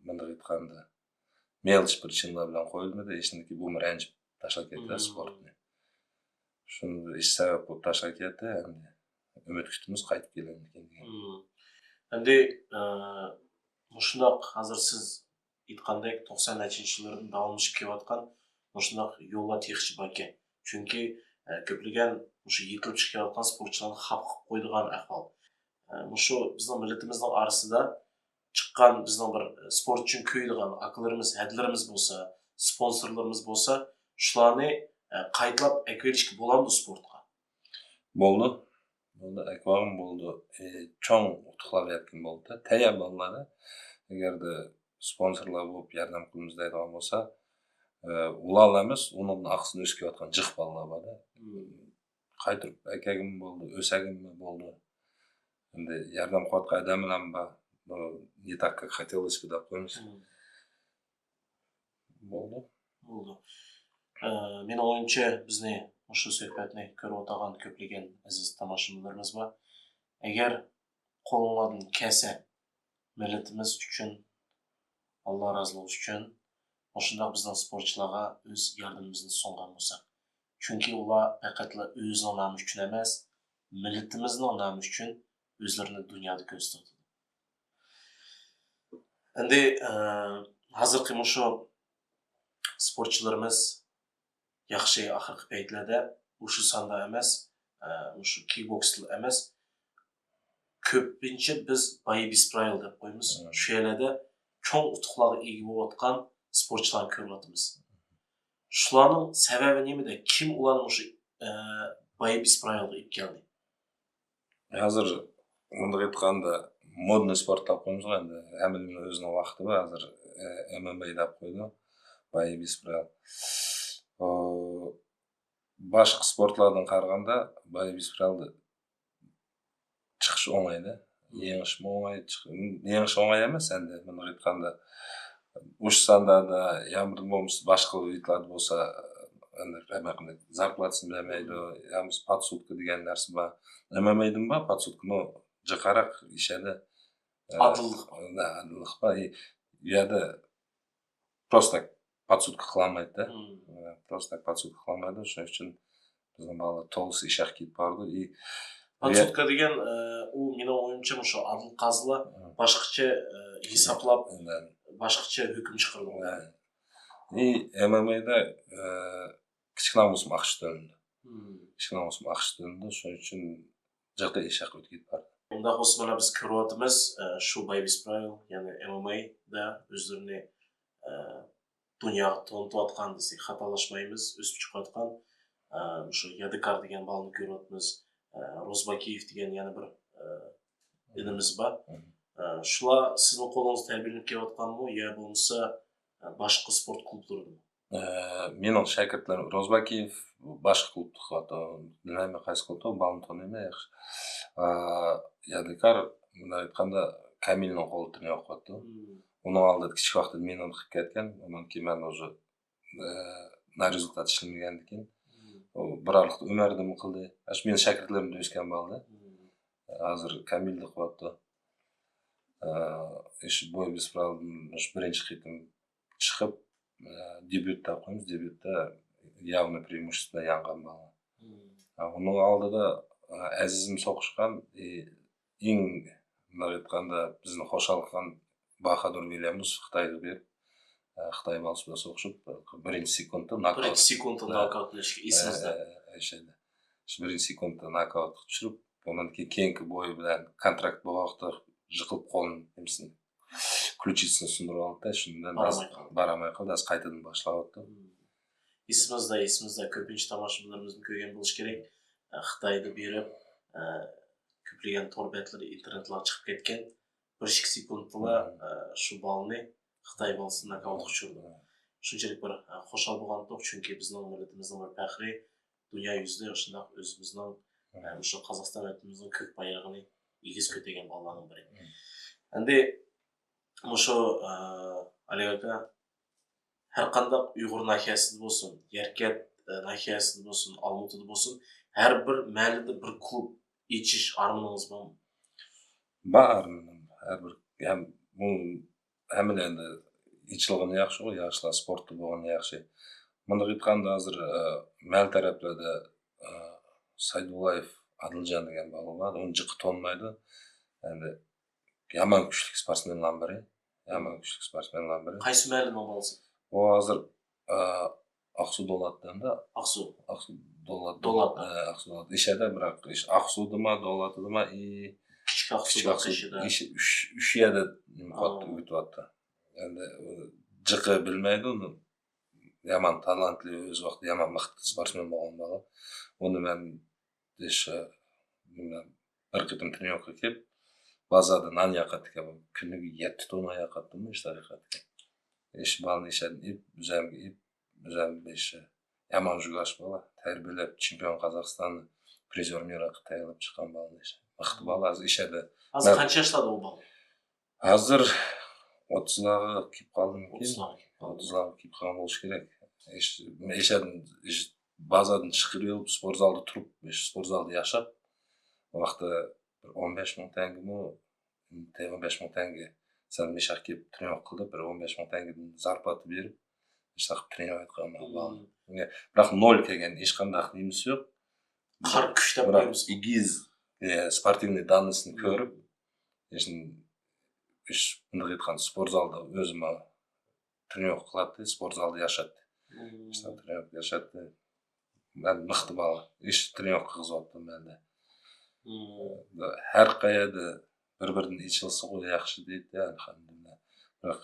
مۇنداق ئېيتقاندا، مەلۇم پرىچىنىلار بىلەن قويۇلمىدى. ھېچنېمىكى بۇمۇ رەنجىپ تاشلاپ كەتتى سپورتنى. شۇنى بىر ئىش سەۋەب بولۇپ تاشلاپ كەتتى. ئەمدى ئۈمىد كۈتىمىز قايتىپ كېلەرمىكىن دېگەن. مم. ئەمدى، ئە، مۇشۇنداق ھازىر سىز ئېيتقاندەك توقسان نەچچىنچى يىللاردىن داۋاملىشىپ كېلىۋاتقان مۇشۇنداق يوللار تېخىچە باركەن. چۈنكى، ئە، كۆپلىگەن مۇشۇ يېتىلىپ چىقىپ كېلىۋاتقان سپورتچىلارنى خاپا قىلىپ قويىدىغان ئەھۋال. ئە، مۇشۇ بىزنىڭ مىللىتىمىزنىڭ ئارىسىدا چىققان بىزنىڭ بىر، ئە، سپورت ئۈچۈن كۆيىدىغان ئاكىلىرىمىز، ھەدىلىرىمىز بولسا، سپونسورلىرىمىز بولسا، شۇلارنى، ئە، قايتىلاپ ئەكىۋېلىشكە بولامدۇ سپورتقا؟ بولدى. بولدى، ئەكىۋالغىن بولدى. ئى، چوڭ ئۇتۇقلارغا يەتكەن بولدى. تەييار بالىلار. ئەگەردە سپونسورلار بولۇپ ياردەم قىلىمىز دەيدىغان بولسا، ئى، ئۇلارلا ئەمەس، ئۇنىڭدىن ئارقىسىدا ئۆسۈپ كېلىۋاتقان جىق بالىلار بار-دە. مم. قايتۇرۇپ ئەكەلگىنمۇ بولدى، ئۆسەلگىنمۇ بولدى. ئەمدى ياردەم قىلىۋاتقان ئادەملەرمۇ بار. بۇ не так, как хотелось бы دەپ قويىمىز. مم. بولدى. بولدى. ئە، مېنىڭ ئويۇمچە، بىزنى مۇشۇ سۆھبەتنى كۆرۈۋاتىدىغان كۆپلىگەن ئەزىز تاماشىبىنلىرىمىز بار. ئەگەر قولۇڭلاردىن كەلسە، مىللىتىمىز ئۈچۈن، ئاللا رازىلىقى ئۈچۈن، مۇشۇنداق بىزنىڭ سپورتچىلارغا ئۆز ياردىمىمىزنى سۇنغان بولساق. چۈنكى ئۇلار پەقەتلا ئۆزىنىڭ نامى ئۈچۈن ئەمەس، مىللىتىمىزنىڭ نامى ئۈچۈن ئۆزلىرىنى دۇنيادا كۆرسىتىۋاتىدۇ. ئەمدى، ئە، ھازىرقى مۇشۇ سپورتچىلىرىمىز ياخشى ئاخىرقى پەيتلەردە مۇشۇ ساندا ئەمەس، ئە، مۇشۇ كىكبوكسلا ئەمەس، كۆپىنچە بىز بايبىس برايل دەپ قويىمىز. مم. شۇ يەرلەردە چوڭ ئۇتۇقلارغا ئىگە بولۇۋاتقان سپورتچىلارنى كۆرۈۋاتىمىز. شۇلارنىڭ سەۋەبى نېمىدە؟ كىم ئۇلارنى مۇشۇ، ئە، بايبىس برايلغا ئېلىپ كەلدى؟ ھازىر مۇنداق ئېيتقاندا، مودنىي سپورت دەپ قويىمىزغۇ ئەمدى. ھەممىنىڭ ئۆزىنىڭ ۋاقتى بار. ھازىر، ئە، ئېم ئېم ئەي دەپ قويىدۇ. بايبىس برايل. ئۇ، باشقا سپورتلاردىن قارىغاندا بايبىس برايلدا چىقىش ئوڭايدى. مم. يېڭىشمۇ ئوڭاي، چىق-، يېڭىش ئوڭاي ئەمەس ئەمدى، مۇنداق ئېيتقاندا. ئۇش ساندا يا بولمىسا باشقا ۋىدلاردا بولسا، ئەمدى زارپلاتىسىنى بەرمەيدۇ، يا بولمىسا پادسۇدكا دېگەن نەرسە بار. ئېم ئېم ئەيدىمۇ بار پادسۇدكىمۇ، جىقراق ئىشەدە. ئادىللىق بار. ئادىللىق بار. ئى، ئۇ يەردە پروستا پادسۇدكا قىلالمايدۇ. مم. پروستا پادسۇدكا قىلالمايدۇ. شۇنىڭ ئۈچۈن بىزنىڭ بالىلار تولىسى ئىشاق كىيىپ بارىدۇ. ئى، پادسۇدكا دېگەن، ئە، ئۇ مېنىڭ ئويۇمچە مۇشۇ ئادىل قازىلار مم. باشقىچە، ئە، ھېسابلاپ، مم. باشقىچە ھۆكۈم چىقىرىدۇ. مم. ئى، ئېم ئېم ئەيدا، ئە، كىچىكىنىڭ بولسىمۇ ئاقچا تۆلىنىدۇ. مم. كىچىكىنىڭ بولسىمۇ ئاقچا تۆلىنىدۇ. شۇنىڭ ئۈچۈن جىقراق ئىشاق ئۆتۈپ بارىدۇ. ئۇنداق بولسا، مانا بىز كۆرۈۋاتىمىز، ئە، شۇ بايبىس برايل، يەنى ئېم ئېم ئەيدا ئۆزلىرىنى، ئە، دۇنياغا تونۇتۇۋاتقان دېسەك خاتالاشمايمىز، ئۆسۈپ چىقىۋاتقان، ئە، مۇشۇ يادىكار دېگەن بالىنى كۆرۈۋاتىمىز، ئە، روزباكىيېف دېگەن يەنە بىر، ئە، ئىنىمىز بار. مم. ئە، شۇلار سىزنىڭ قولىڭىزدا تەربىيەلىنىپ كېلىۋاتقانمۇ يا بولمىسا، ئە، باشقا سپورت كۇلۇبلىرىدىمۇ؟ ئە، مېنىڭ شاگىرتلىرىم روزباكىيېف باشقا كۇلۇبتا ئوقۇۋاتىدۇ. بىلمەيمەن قايسى كۇلۇبتا، بالىنى تونۇيمەن ياخشى. ئە، يادىكار، مۇنداق ئېيتقاندا، كامىلنىڭ قولىدا تونۇيۋاتىدۇ. مم. ئۇنىڭ ئالدىدا كىچىك ۋاقتىدا مېنى قىلىپ كەتكەن. ئۇنىڭ كېيىن مەن ئۇزۇ، ئە، نارېزۇلتات ئىشلىمىگەندىكىن، مم. ئۇ بىر ئارىلىقتا ئۆمەردىمۇ قىلدى. ئاشۇ مېنىڭ شاگىرتلىرىمدىن ئۆسكەن بالىدى. مم. ھازىر كامىلدا ئوقۇۋاتىدۇ. ئە، شۇ بايبىس برايلدىن شۇ بىرىنچى قېتىم چىقىپ، ئە، دېبيۇت دەپ قويىمىز، دېبيۇتتا ياۋنى پرېمۇشېستۋو بىلەن يەڭگەن بالا. مم. ئە، ئۇنىڭ ئالدىدا، ئە، ئەزىزىم سوقۇشقان، ئى، ئەڭ، مۇنداق ئېيتقاندا، بىزنى خۇشال قىلغان باخادۇر ۋىليامس خىتايغا بېرىپ، ئە، خىتاي بالىسى بىلەن سوقۇشۇپ، بىرىنچى سېكۇندتا نوكاۋت. بىرىنچى سېكۇندتا ئە، نوكاۋتنى ئە، ئېسىمىزدە. ئە، ئە، شۇ بىرىنچى سېكۇنتتا نوكاۋتقا چۈشۈرۈپ، ئۇنىڭ كېيىن كېيىنكى بويى بىلەن كونتراكت بولغان ۋاقىتتا يىقىلىپ قولىنى، نېمىسىنى، كلۇچىسىنى سۇندۇرۇپ ئالدى. شۇنىڭ بىلەن بىراز بارالماي قالدى. بارالماي قالدى، ھازىر قايتىدىن باشلاۋاتىدۇ. مم. ئېسىمىزدە، ئېسىمىزدە، كۆپىنچە تاماشىبىنلىرىمىزمۇ كۆرگەن بولۇشى كېرەك. ئە، خىتايدا بېرىپ، ئە، كۆپلىگەن تور بەتلىرى، ئىنتېرنېتلارغا چىقىپ كەتكەن. بىر ئىككى سېكۇنتتىلا، مم. ئە، شۇ بالىنى خىتاي بالىسىنى نوكاۋتقا چۈشۈردى. مم. شۇنچىلىك بىر، ئە، خۇشال بولغانتۇق، چۈنكى بىزنىڭ مىللىتىمىزنىڭ بىر پەخرى، دۇنيا يۈزىدە شۇنداق ئۆزىمىزنىڭ، مم. ئە، مۇشۇ قازاقىستان ۋەتىنىمىزنىڭ كۆك بايرىقىنى ئېگىز كۆتەرگەن بالىلارنىڭ بىرى. مم. ئەمدى مۇشۇ، ئە، ئالىي ئاكا، ھەر قانداق ئۇيغۇر ناھىيەسىدە بولسۇن، يەركەنت، ئە، ناھىيەسىدە بولسۇن، ئالمۇتىدا بولسۇن، ھەر بىر مەھەللىدە بىر كۇلۇب ئېچىش ئارمىنىڭىز بارمۇ؟ بار ئارمىنىم. ھەر بىر، ھەم، بۇ ھەممىلا ئەمدى ئېچىلغىنى ياخشىغۇ، ياشلار سپورتتا بولغىنى ياخشى. مۇنداق ئېيتقاندا، ھازىر، ئە، مەھەللە تەرەپلەردە، ئە، سايدۇللايېف ئادىلجان دېگەن بالا بار، ئۇنى جىقى تونۇمايدۇ. ئەمدى يامان كۈچلۈك سپورتسمېنلارنىڭ بىرى. يامان كۈچلۈك سپورتسمېنلارنىڭ بىرى. قايسى مەھەللىنىڭ بالىسى؟ ئۇ ھازىر، ئە، ئاقسۇ دولاتتا ئەمدى. ئاقسۇ. ئاقسۇ دولات. دولات. ئە، ئاقسۇ دولات. ئىشەدە، بىراق ئىش-، ئاقسۇدىما، دولاتىدىما، ئى، كىچىك ئاقسۇ كىچىك ئاقسۇ. ئىش-، ئۈچ، ئۈچ يەردە نېمە قىلىۋاتتى، ئا. ئۆگىتىۋاتتى. ئەمدى ئۇ جىقى بىلمەيدۇ ئۇنى. يامان تالانتلىق، ئۆز ۋاقتىدا يامان مىخ-، سپورتسمېن بولغان بالا. ئۇنى مەن ئىش، نېمە، بىر قېتىم ترېنىروككا كېلىپ، بازاردا نان ياقاتتىكەن. كۈنىگە يەتتە تونا ياقاتتىمۇ، ئىش تارىخاتتىكەن. ئىش بالىنى ئىشەدىن ئېلىپ، ئۆزەمگە ئېلىپ، ئۆزەم ئىش يامان جۇگاش بالا. تەربىيەلەپ، چېمپىيون قازاقىستان، پرىزور مىرا قىلىپ تەييارلاپ چىققان بالىنى ئىش. مىختا بالا، ھازىر ئىشەدە. ھازىر مەن قانچە ياشلاردا ئۇ بالا؟ ھازىر ئوتتۇزلارغا كېلىپ قالدىمىكىن؟ ئوتتۇزلارغا كېلىپ قالدى. ئوتتۇزلارغا كېلىپ قالغان بولۇشى كېرەك. ئىش، ئىشەدىن، ئىش، بازاردىن چىقىرىۋېلىپ، سپورت زالدا تۇرۇپ، ئىش، سپورت زالدا ياشاپ، ئۇ ۋاقىتتا بىر ئون بەش مىڭ تەڭگىمۇ، ئون بەش مىڭ تەڭگە سەن مىشاق كېلىپ ترېنىروك قىلدى، بىر ئون بەش مىڭ تەڭگىدىن زارپاتا بېرىپ، ئىشتاق ترېنىروك قىلغان. مم. بىراق نول كەلگەن، ھېچقانداق نېمىسى يوق. قارا كۈچ دەپ بىراق قويىمىز. ئېگىز، ئە، سپورتىۋنىي داننىسىنى مم. كۆرۈپ، ھېچ، ھېچ، مۇنداق ئېيتقاندا، سپورت زالدا ئۆزىمۇ ترېنىروك قىلاتتى، سپورت زالدا ياشاتتى. مم. ئىشتاق ترېنىروك ياشاتتى. مەن مىختا بالا، ئىش ترېنىروك قىلغۇزۇۋاتتىم مەندە. مم. ھەر قەيەردە بىر-بىرىدىن ئېچىلسىغۇ ياخشى دەيتتى، ئەلھەمدۇلىللا. بىراق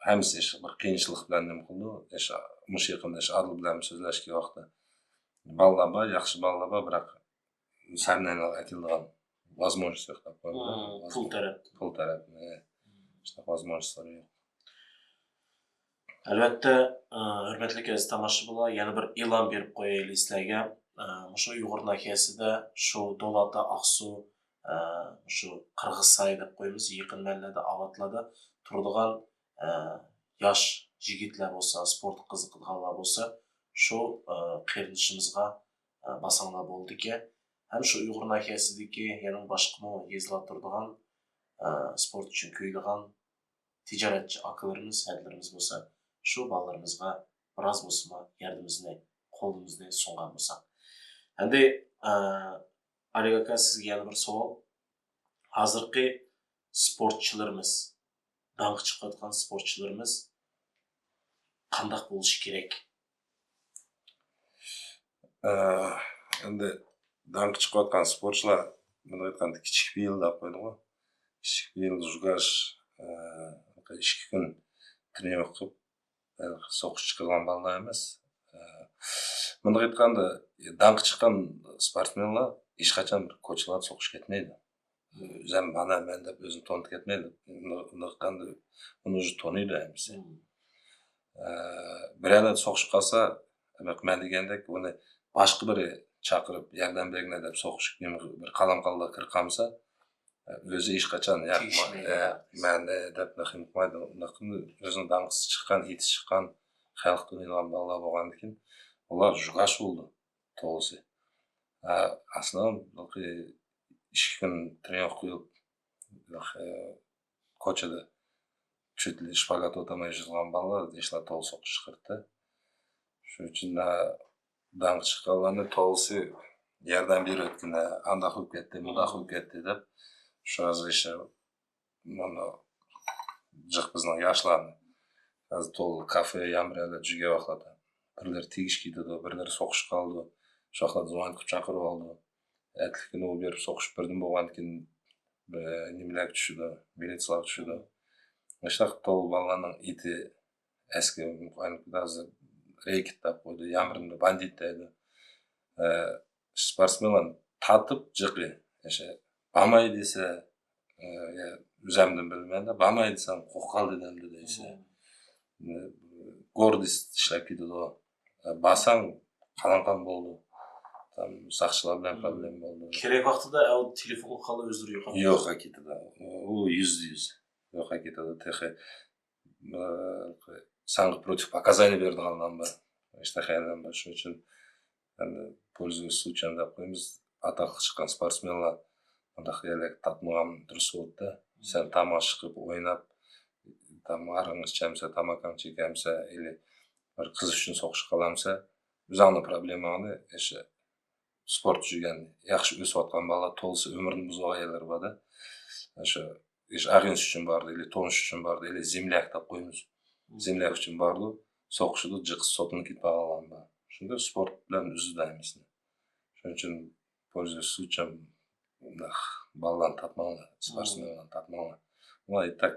ھەممىسى ئىش بىر قىيىنچىلىق بىلەن نېمە قىلىدۇ. ئىش، مۇشۇ يېقىندا ئىش ئادىل بىلەن سۆزلەشكەن ۋاقىتتا بالىلار بار، ياخشى بالىلار بار، بىراق سەھنىلەرگە ئەكېلىدىغان возможность يوق دەپ قويدى. مم، پۇل تەرەپ. پۇل تەرەپنى. شۇنداق возможностьلار يوق. ئەلۋەتتە، ئە، ھۆرمەتلىك ئەزىز تاماشىبىنلار، يەنە بىر ئېلان بېرىپ قويايلى سىلەرگە. ئە، مۇشۇ ئۇيغۇر ناھىيەسىدە، شۇ دولاتتا، ئاقسۇ، ئە، مۇشۇ قىرغىز سايى دەپ قويىمىز، يېقىن مەھەللىلەردە، ئاۋاتلاردا تۇرىدىغان، ئە، ياش يىگىتلەر بولسا، سپورتقا قىزىقىدىغانلار بولسا، شۇ، ئە، قېرىندىشىمىزغا، ئە، بارساڭلار بولىدىكەن. ھەم شۇ ئۇيغۇر ناھىيەسىدىكى يەنە باشقىمۇ يېزىلاردا تۇرىدىغان، ئە، سپورت ئۈچۈن كۆيىدىغان تىجارەتچى ئاكىلىرىمىز، ھەدىلىرىمىز بولسا، شۇ بالىلىرىمىزغا بىراز بولسىمۇ ياردىمىمىزنى، قولىمىزنى سۇنغان بولساق. ئەمدى، ئە، ئالىك ئاكا، سىزگە يەنە بىر سوئال. ھازىرقى سپورتچىلىرىمىز، داڭقى چىقىۋاتقان سپورتچىلىرىمىز قانداق بولۇشى كېرەك؟ ئە، ئەمدى داڭقى چىقىۋاتقان سپورتچىلار، بۇنى ئېيتقاندا، كىچىك پېئىل دەپ قويدىغۇ. كىچىك پېئىل، جۇگاش، ئە، ئىككى كۈن ترېنىروك قىلىپ، ئە، سوقۇش چىقىدىغان بالىلار ئەمەس. ئە، بۇنداق ئېيتقاندا، داڭقى چىققان سپورتسمېنلار ھېچقاچان بىر كوچىلاردا سوقۇش كەتمەيدۇ. ئۆزەم مانا مەن دەپ ئۆزىنى تونۇتۇپ كەتمەيدۇ. ئۇنى، ئۇنى ئۇنى تونۇيدۇ ھەممىسى. مم. ئە، بىرەرلەر سوقۇشۇپ قالسا، دېمەك، مەن دېگەندەك، ئۇنى باشقا بىرى چاقىرىپ، ياردەم بەرگىنە دەپ سوقۇشۇپ، نېمە بىر قالاققاللار كىرىپ قالمىسا، ئە، ئۆزى ھېچقاچان، ياق، تېگىشمەيدۇ. ئە، مەن، ئە، دەپ نېمە قىلمايدۇ. ئۇنداق ئۆزىنىڭ داڭقىسى چىققان، ئېتى چىققان، خەلق تونۇيدىغان بالىلار بولغاندىكىن، ئۇلار جۇگاش بولىدۇ. توغرىسى. ئە، ئەسلى ئىككى كۈن ترېنىروك قىلىپ، ئە، كوچىدا چۆتلى شپاگات ئوتۇرماي يۈرىدىغان بالىلار ئىشلار تولا سوقۇش چىقىرتتى. شۇنىڭ ئۈچۈن، ئە، داڭقى چىققانلارنى توغرىسى ياردەم بېرىۋەتكىنە، ئانداق بولۇپ كەتتى، مۇنداق بولۇپ كەتتى دەپ، شۇ ھازىر ئىشلار مانا جىق بىزنىڭ ياشلارنى. ھازىر تولا كافې، يامرەلە جۈگە ۋاقلاردا. بىرلىرى تېگىشىپ كېتىدۇ، بىرلىرى سوقۇشۇپ قالىدۇ. شۇ ۋاقلاردا زۇۋان قىلىپ چاقىرىپ ئالىدۇ. ئەتىلىكىنى ئۇ بېرىپ سوقۇشۇپ بىردىن بولغاندىكىن، بىر نېمىلەرگە چۈشىدۇ، مىلىتسىيەلەرگە چۈشىدۇ. مۇشۇنداق تولا بالىلارنىڭ ئېتى ئەسكى ھازىر رېكېت دەپ قويدى، يامرىندا باندىت دەيدۇ. ئە، سپورتسمېنلارنى تارتىپ جىقى، ئاشۇ بارماي دېسە، ئە، يا ئۆزەمدىن بىلمەيمەن، بارماي دېسەم، قوقۇپ قالدى دەمدى دەيسە. مم. ئە، گوردىست ئىشلەپ كېتىدۇ. ئە، بارساڭ، قالاڭقان بولىدۇ. تام ساقچىلار بىلەن مم. پروبلېما بولىدۇ. كېرەك ۋاقتىدا ئەۋ تېلېفون ئارقىلىق ئۆزلىرى يوقاپ يوقاپ كېتىدۇ. ئۇ يۈزدە يۈز يوقاپ كېتىدۇ. تېخى، ئە، ساڭا پروتىپ پوكازانىيە بېرىدىغانلار بار. ئىشتىھا بار. شۇنىڭ ئۈچۈن ئەمدى پولزۇيۇس سلۇچيەن دەپ قويىمىز، ئاتاققا چىققان سپورتسمېنلار ئۇنداق يەرلەرگە تارتمىغان دۇرۇس بولىدۇ. سەن تاماقا چىقىپ ئويناپ، تام-، ئارىقىڭ ئىچەمسە، تاماكاڭ چېكەمسە، ئىلى بىر قىز ئۈچۈن سوقۇشقا قالامسە، ئۆزۈڭنىڭ پروبلېماڭنى ئىشە سپورت سۆيگەن، ياخشى ئۆسۈۋاتقان بالىلار، تولىسى ئۆمرىنى بۇزۇۋالغان يەرلەر بار-دە. شۇ ئىش ئاغىنىسى ئۈچۈن بارىدۇ، ئىلى تونۇش ئۈچۈن بارىدۇ، ئىلى زېملاك دەپ قويىمىز. زېملاك ئۈچۈن بارىدۇ، سوقۇشىدۇ، جىقىسى سوتۇنۇپ كېتىپ قالغان بار. شۇنداق سپورت بىلەن ئۈزىدۇ ھەممىسىنى. شۇنىڭ ئۈچۈن پولزا سۇچام، بۇنداق بالىلارنى تارتماڭلار، سپورتسمېنلارنى تارتماڭلار. ئۇلار ئېتەك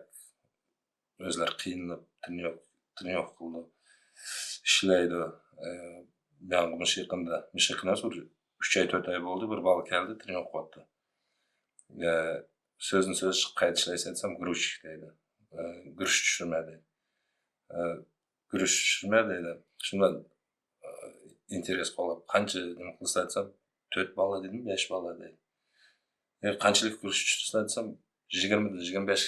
ئۆزلىرى قىينىلىپ، ترېنىروك، ترېنىروك قىلىدۇ، ئىشلەيدۇ. ئە، ماڭا مۇشۇ يېقىندا، مۇشۇ يېقىندا ئەمەس، بىر ئۈچ ئاي، تۆت ئاي بولدى، بىر بالا كەلدى، ترېنىروك قىلىۋاتىدۇ. ئە، سۆزدىن سۆز چىقىپ، قايدا ئىشلەيسەن دېسەم، گۇرۇچىك دەيدۇ. ئە، گۇرۇچ چۈشۈرمە دەيدۇ. ئە، گۇرۇچ چۈشۈرمە دەيدۇ. شۇنداق ئىنتېرېس قوغلاپ، قانچە نېمە قىلىسىلەر دېسەم، تۆت بالا دېدىم، بەش بالا دېدى. يا قانچىلىك گۇرۇچ چۈشۈرىسىلەر دېسەم، يىگىرمىدىن يىگىرمە بەش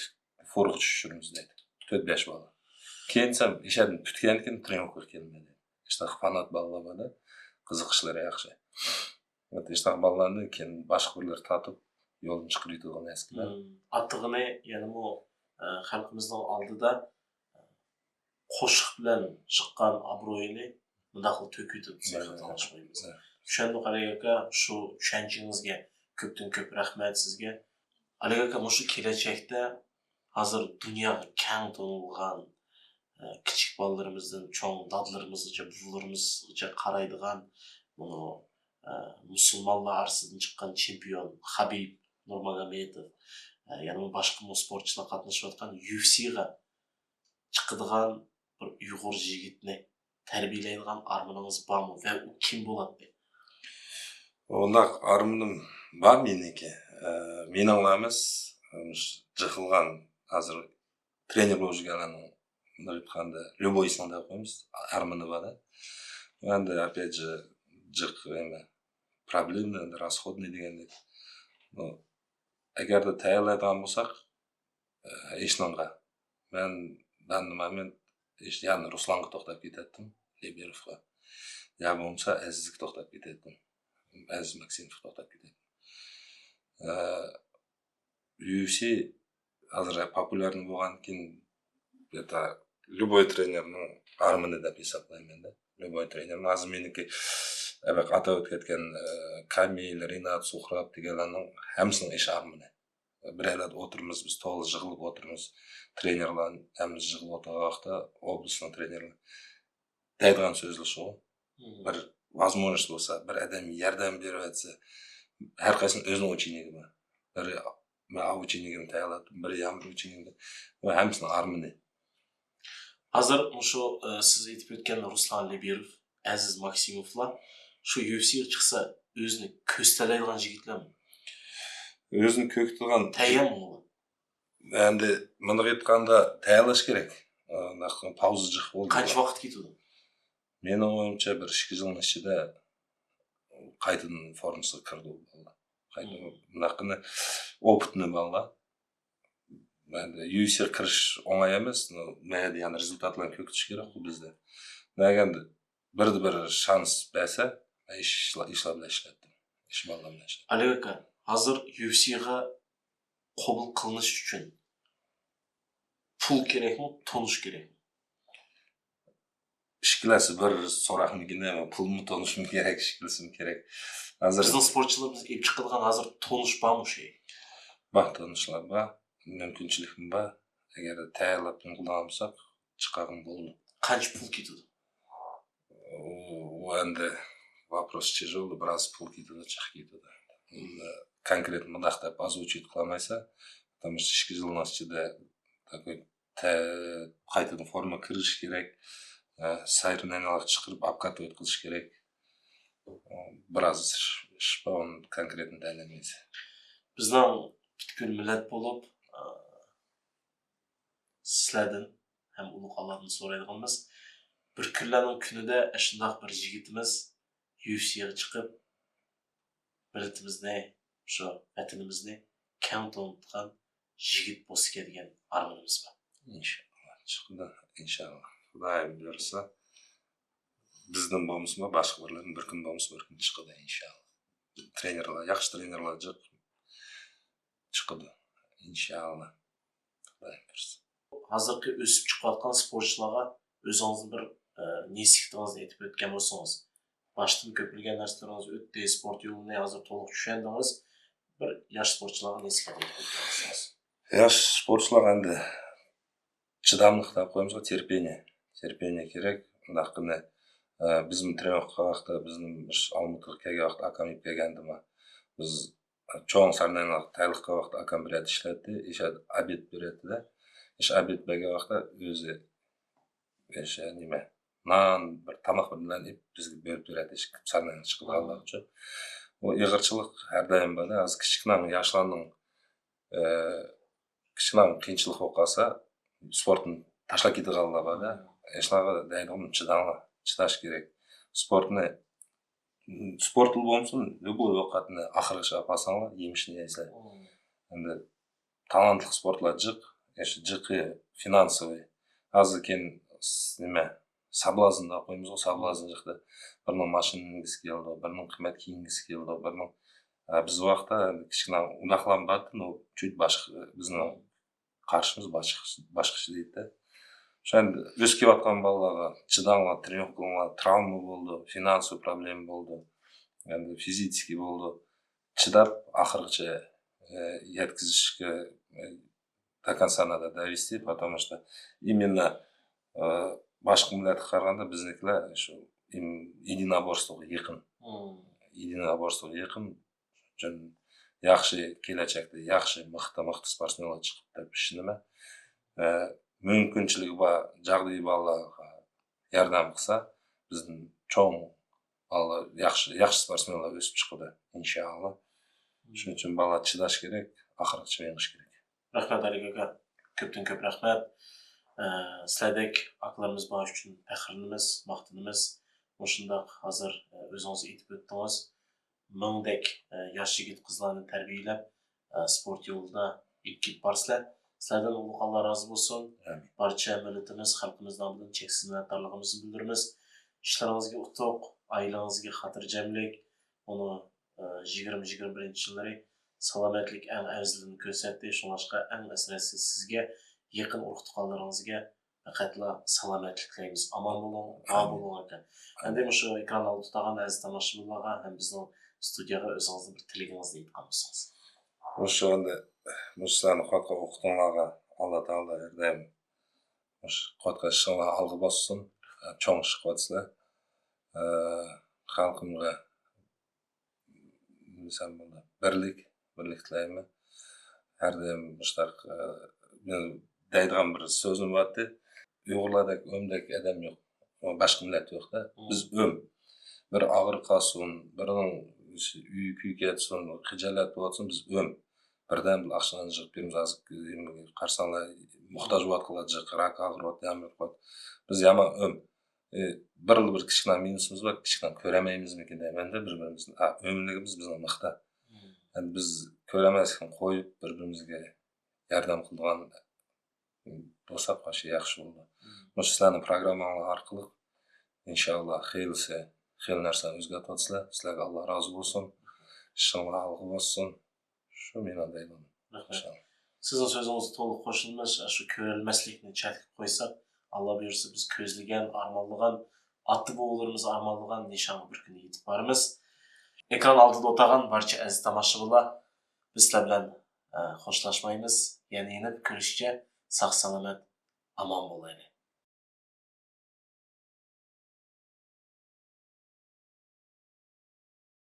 فورغىچە چۈشۈرىمىز دەيدۇ. تۆت بەش بالا. كېيىن دېسەم، ئىشەردىن پۈتكەندىن كېيىن ترېنىروككىغا كېلىمەن دەيدۇ. شۇنداق فانات بالىلار بار-دە، قىزىقىشلىرى ياخشى. شۇنداق بالىلارنى كېيىن باشقا بىرلەر تارتىپ، يولدىن چىقىرىۋېتىدىغان نەرسىلەر. مم. ئاتىغىنى يەنىمۇ، ئە، خەلقىمىزنىڭ ئالدىدا قوشۇق بىلەن چىققان ئابرۇيىنى مۇنداقلا تۆكۈۋېتىپ، سەن خاتا ئاڭلاشمايمىز. چۈشەندۇق، ئەلىك ئاكا، شۇ چۈشەنچىڭىزگە كۆپتىن كۆپ رەھمەت سىزگە. ئەلىك ئاكا، مۇشۇ كېلەچەكتە ھازىر دۇنياغا كەڭ تونۇلغان، ئە، كىچىك بالىلىرىمىزدىن چوڭ دادىلىرىمىزغىچە، بوۋىلىرىمىزغىچە قارايدىغان، بۇنى، ئە، مۇسۇلمانلار ئارىسىدىن چىققان چېمپىيون خابىب نۇرماگومېدوف، ئە، يەنە باشقا سپورتچىلار قاتنىشىۋاتقان يۇ ئېف سىغا چىقىدىغان بىر ئۇيغۇر يىگىتنى تەربىيەلەيدىغان ئارمىنىڭىز بارمۇ ۋە ئۇ كىم بولاتتى؟ ئۇنداق ئارمىنىم بار مېنىڭكى. ئە، مېنىڭلا ئەمەس، جىق قىلغان ھازىر ترېنېر بولۇپ يۈرگەنلەرنىڭ، مۇنداق ئېيتقاندا، ليۇبويسىنىڭ دەپ قويىمىز، ئارمىنى بار-دە. ئەمدى ئەپەيجە جىق نېمە، پروبلېمنى، ئەمدى راسخودنى دېگەندەك. بۇ، ئەگەردە تەييارلايدىغان بولساق، ئە، ھېچنىڭغا. مەن، مەن نېمە، مەن ھېچ، يەنى رۇسلانغا توختاپ كېتەتتىم، لېبېروفقا. يا بولمىسا ئەزىزگە توختاپ كېتەتتىم. ئەزىز ماكسىموفقا توختاپ كېتەتتىم. ئە، يۇ ئېف سى ھازىر پوپۇليارنى بولغاندىن كېيىن، это، ليۇبوي ترېنېرنىڭ ئارمىنى دەپ ھېسابلايمەن-دە. ليۇبوي ترېنېرنىڭ ھازىر مېنىڭكى، ئەبەك ئاتاپ ئۆتۈپ كەتكەن، ئە، كامىل، رىنات، سۇھراب دېگەنلەرنىڭ ھەممىسىنىڭ ئىش ئارمىنى. بىر يەرلەردە ئولتۇرىمىز، بىز تولا يىغىلىپ ئولتۇرىمىز. ترېنېرلار ھەممىمىز يىغىلىپ ئولتۇرغان ۋاقىتتا، ئوبلاستنىڭ ترېنېرلىرى دەيدىغان سۆزلىرى شۇ. مم. بىر возможность بولسا، بىر ئادەم ياردەم بېرىۋەتسە، ھەر قايسىنىڭ ئۆزىنىڭ ئۇچىنىكى بار. بىر مەن ئۇچىنىكىمنى تەييارلاپ، بىر يامۇر ئۇچىنىكىمنى، ۋە ھەممىسىنىڭ ئارمىنى. ھازىر مۇشۇ، ئە، سىز ئېيتىپ ئۆتكەن رۇسلان لېبېروف، ئەزىز ماكسىموفلار شۇ يۇ ئېف سىغا چىقسا، ئۆزىنى كۆرسىتەلەيدىغان يىگىتلەرمۇ؟ ئۆزىنى كۆرسىتىدىغان. تەييارمۇ ئۇلار؟ ئەمدى مۇنداق ئېيتقاندا، تەييارلاش كېرەك. ئۇنداق پاۋزا جىق بولدى. قانچە ۋاقىت كېتىدۇ؟ مېنىڭ ئويۇمچە، بىر ئىككى يىلنىڭ ئىچىدە قايتىدىن فورمىسىغا كىرىدۇ بالىلار. قايتا مم. بۇنداققىنى ئوپۇتنى بالىلار. ئەمدى يۇ ئېف سىغا كىرىش ئوڭاي ئەمەس. مەيەردە يەنە رېزۇلتاتلارنى كۆرسىتىش كېرەكقۇ بىزدە. مەن ئەگەر بىردە بىر شانس بەرسە، مەن ئىشلار، ئىشلار بىلەن ئىشلەتتىم. ئىش بالىلار بىلەن ئىشلەتتىم. ئەلىك ئاكا، ھازىر يۇ ئېف سىغا قوبۇل قىلىنىش ئۈچۈن پۇل كېرەكمۇ، تونۇش كېرەكمۇ؟ ئىككىلىسى بىر سوراقنىڭكىنى، پۇلمۇ، تونۇشمۇ كېرەك، ئىككىلىسىمۇ كېرەك. ھازىر بىزنىڭ سپورتچىلىرىمىز ئېلىپ چىقىدىغان ھازىر تونۇش بارمۇ شۇ؟ بار، تونۇشلار بار. مۇمكىنچىلىكمۇ بار. ئەگەر تەييارلاپ نېمە قىلىدىغان بولساق، چىقارغىلى بولىدۇ. قانچە پۇل كېتىدۇ؟ ئۇ، ئۇ ئەمدى вопрос تяжёلый، بىراز پۇل كېتىدۇ، جىق كېتىدۇ. ئۇنى كونكرېت مۇنداق دەپ ئازۇچىت قىلالمايسەن. Потому что ئىككى يىلنىڭ ئىچىدە تاكى تە-، قايتىدىن فورما كىرىش كېرەك، ئە، سايرىنىنى چىقىرىپ، ئابكاتويت قىلىش كېرەك. بىراز ئىش بار، ئۇنى كونكرېتنى دەيەلمەيمىز. بىزنىڭ پۈتكۈل مىللەت بولۇپ، ئە، سىلەردىن ھەم ئۇلۇغ ئاللادىن سورايدىغىنىمىز، بىر كۈنلەرنىڭ كۈنىدە ئاشۇنداق بىر يىگىتىمىز يۇ ئېف سىغا چىقىپ، مىللىتىمىزنى، شۇ ۋەتىنىمىزنى كەڭ تونۇتقان يىگىت بولسىكەن دېگەن ئارمىنىمىز بار. ئىنشاللا چىقىدۇ، ئىنشاللا. خۇدايىم بۇيرۇسا، بىزدىن بولمىسىمۇ، باشقا بىرلەردىن بىر كۈن بولمىسا، بىر كۈن چىقىدۇ، ئىنشاللا. ترېنېرلار، ياخشى ترېنېرلار جىق چىقىدۇ، ئىنشاللا. خۇدايىم بۇيرۇسا. ھازىرقى ئۆسۈپ چىقىۋاتقان سپورتچىلارغا ئۆزىڭىزنىڭ بىر، ئە، نېسىھىتىڭىزنى ئېيتىپ ئۆتكەن بولسىڭىز، باشتىن كۆپلىگەن نەرسىلىرىڭىز ئۆتتى، سپورت يولىنى ھازىر تولۇق چۈشەندىڭىز. بىر ياش سپورتچىلارغا نېسىھەت ئېيتىپ ئۆتسىڭىز. ياش سپورتچىلارغا ئەمدى چىداملىق دەپ قويىمىزغۇ، терпение. Терпение كېرەك. ئۇنداق قىلىپ، ئە، بىزمۇ тренировка قىلغان ۋاقىتتا، بىزنىڭ ئالمۇتىغا كەلگەن ۋاقىتتا، ئاكام ئېلىپ كەلگەندىمۇ، بىز چوڭ سارناينىڭ تەييارلىق قىلغان ۋاقتىدا ئاكام بىر يەردە ئىشلەتتى، ئىش ئابېد بېرەتتى-دە. ئىش ئابېد بەرگەن ۋاقىتتا ئۆزى ئىش نېمە، نان، بىر تاماق بىلەن ئېلىپ بىزگە بېرىپ بېرەتتى، ئىش سارناينىڭ چىقىدىغانلىقى ئۈچۈن. بۇ ئېغىرچىلىق ھەردايىم بار-دە. ھازىر كىچىكنىڭ، ياشلارنىڭ، ئە، كىچىكنىڭ قىيىنچىلىقى بولۇپ قالسا، سپورتنى تاشلاپ كېتىدىغانلار بار-دە. ياشلارغا دەيدىغىنىم، چىداڭلار، چىداش كېرەك. سپورتنى، سپورتلا بولمىسۇن، любой ئوقەتنى ئاخىرغىچە ئاپارساڭلار، يېمىشىنى يەيسىلەر. ئەمدى تالانتلىق سپورتلار جىق، ئاشۇ جىقى فىنانسوۋىي. ھازىر كېيىن س-، نېمە، سابلازن دەپ قويىمىزغۇ، سابلازن جىقتا. بىرىنىڭ ماشىنا مىنگۈسى كېلىدۇ، بىرىنىڭ قىممەت كىيىنگۈسى كېلىدۇ، بىرىنىڭ، ئە، بىز ۋاقىتتا كىچىكىنە ئۇنداقلام بارتى، نو، چۈت باشقا، بىزنىڭ قارىشىمىز باشقىچە، باشقىچە دەيدۇ. شۇ ئەمدى ئۆسۈپ كېلىۋاتقان بالىلارغا چىداڭلار، ترېنىروۋكا قىلىڭلار، تراۋما بولىدۇ، فىنانسوۋىي پروبلېما بولىدۇ، ئەمدى فىزىچېسكىي بولىدۇ. چىداپ ئاخىرغىچە، ئە، يەتكۈزۈشكە، ئە، до конца надо довести, потому что именно، ئە، باشقا مىللەتكە قارىغاندا بىزنىڭكىلەر شۇ ئىم-، единоборствоغا يېقىن. يېقىن. شۇنىڭ ئۈچۈن ياخشى كېلەچەكتە ياخشى مىختا، مىختا سپورتسمېنلار چىقىپ دەپ ئىشىنىمەن. ئە، مۇمكىنچىلىكى بار، جاغدىيى بارلارغا ياردەم قىلسا، بىزدىن چوڭ بالىلار، ياخشى، ياخشى سپورتسمېنلار ئۆسۈپ چىقىدۇ، ئىنشائاللا. شۇنىڭ ئۈچۈن بالىلار چىداش كېرەك، ئاخىرغىچە يېڭىش كېرەك. رەھمەت، ئەلىك ئاكا. كۆپتىن كۆپ رەھمەت. ئە، سىلەردەك ئاكىلىرىمىز بار ئۈچۈن پەخىرلىنىمىز، ماختىنىمىز. مۇشۇنداق ھازىر، ئە، ئۆزىڭىز ئېيتىپ ئۆتتىڭىز. مىڭدەك، ئە، ياش يىگىت قىزلارنى تەربىيەلەپ، ئە، سپورت يولىدا ئېلىپ كېتىپ بارىسىلەر. سىلەردىن ئۇلۇغ ئاللا رازى بولسۇن. ئامىن. بارچە مىللىتىمىز، خەلقىمىز نامىدىن چەكسىز مىننەتدارلىقىمىزنى بىلدۈرىمىز. ئىشلىرىڭىزگە ئۇتۇق، ئائىلىڭىزگە خاتىرجەملىك. ئۇنى، ئە، يىگىرمە، يىگىرمە بىرىنچى يىللىرى سالامەتلىك ئەڭ ئەۋزىلىنى كۆرسەتتى. شۇڭلاشقا ئەڭ ئەسرەسى سىزگە، يېقىن ئۇرۇق-تۇغقانلىرىڭىزگە پەقەتلا سالامەتلىك تىلەيمىز. ئامان بولۇڭ، ۋا بولۇڭ ئاكا. ئەمدى مۇشۇ ئېكران ئالدىدا تۇرغان ئەزىز تاماشىبىنلارغا ھەم بىزنىڭ ستۇدىيەگە ئۆزىڭىزنىڭ بىر تىلىكىڭىزنى ئېيتقان بولسىڭىز. مۇشۇ ئەمدى، مۇشۇ سىلەرنى قۇۋۋەتكە ئوقۇتقۇڭلارغا ئاللا تائالا ھەردەم مۇشۇ قۇۋۋەتكە ئىشىڭلار ئالغا باسسۇن. چوڭ ئىش قىلىۋاتىسىلەر. ئە، خەلقىمگە دېسەم بولىدۇ. بىرلىك، بىرلىك تىلەيمەن. ھەردەم مۇشۇنداق، ئە، مېنىڭ دەيدىغان بىر سۆزۈم بارتى. ئۇيغۇرلاردەك ئۆمدەك ئادەم يوق. باشقا مىللەت يوق-دە. بىز ئۆم. بىر ئاغرىق قالسۇن، بىرىنىڭ ئۆيى كۈيۈپ كەتسۇن، خىجالەت بولۇۋاتسۇن، بىز ئۆم. بىردەم بىر ئاقچىلارنى يىغىپ بېرىمىز. ھازىر قارىساڭلار، موھتاج بولۇۋاتقانلار جىق، راك ئاغرىۋاتىدۇ، يامىنىپ قالدى. بىز يامان ئۆم. ئى، بىرلا بىر كىچىككىنە مىنۇسىمىز بار، كىچىككىنە كۆرەلمەيمىزمىكىن دەيمەن-دە بىر-بىرىمىزنى. ئا، ئۆملۈكىمىز بىزنىڭ مىختا. ئەمدى بىز كۆرەلمەسكەن قويۇپ، بىر-بىرىمىزگە ياردەم قىلىدىغان بولساق، مانا شۇ ياخشى بولىدۇ. مۇشۇ سىلەرنىڭ پروگرامماڭلار ئارقىلىق، ئىنشائاللا، خېلىسى، خېلى نەرسىلەرنى ئۆزگەرتىۋاتىسىلەر. سىلەرگە ئاللا رازى بولسۇن. ئىشىڭلار ئالغا باسسۇن. شۇ مېنىڭ دەيدىغىنىم. رەھمەت. ئىنشائاللا. سىزنىڭ سۆزىڭىزگە تولۇق قوشۇلىمىز. شۇ كۆرەلمەسلىكنى چەتكە قويساق، ئاللا بۇيرۇسا، بىز كۆزلىگەن، ئارمانلىغان، ئاتا-بوۋىلىرىمىز ئارمانلىغان نىشانغا بىر كۈنى يېتىپ بارىمىز. ئېكران ئالدىدا ئولتۇرغان بارچە ئەزىز تاماشىبىنلار، بىز سىلەر بىلەن، ئە، خوشلاشمايمىز. يەنە، يەنە بىر كۆرۈشكىچە ساق-سالامەت، ئامان بولايلى.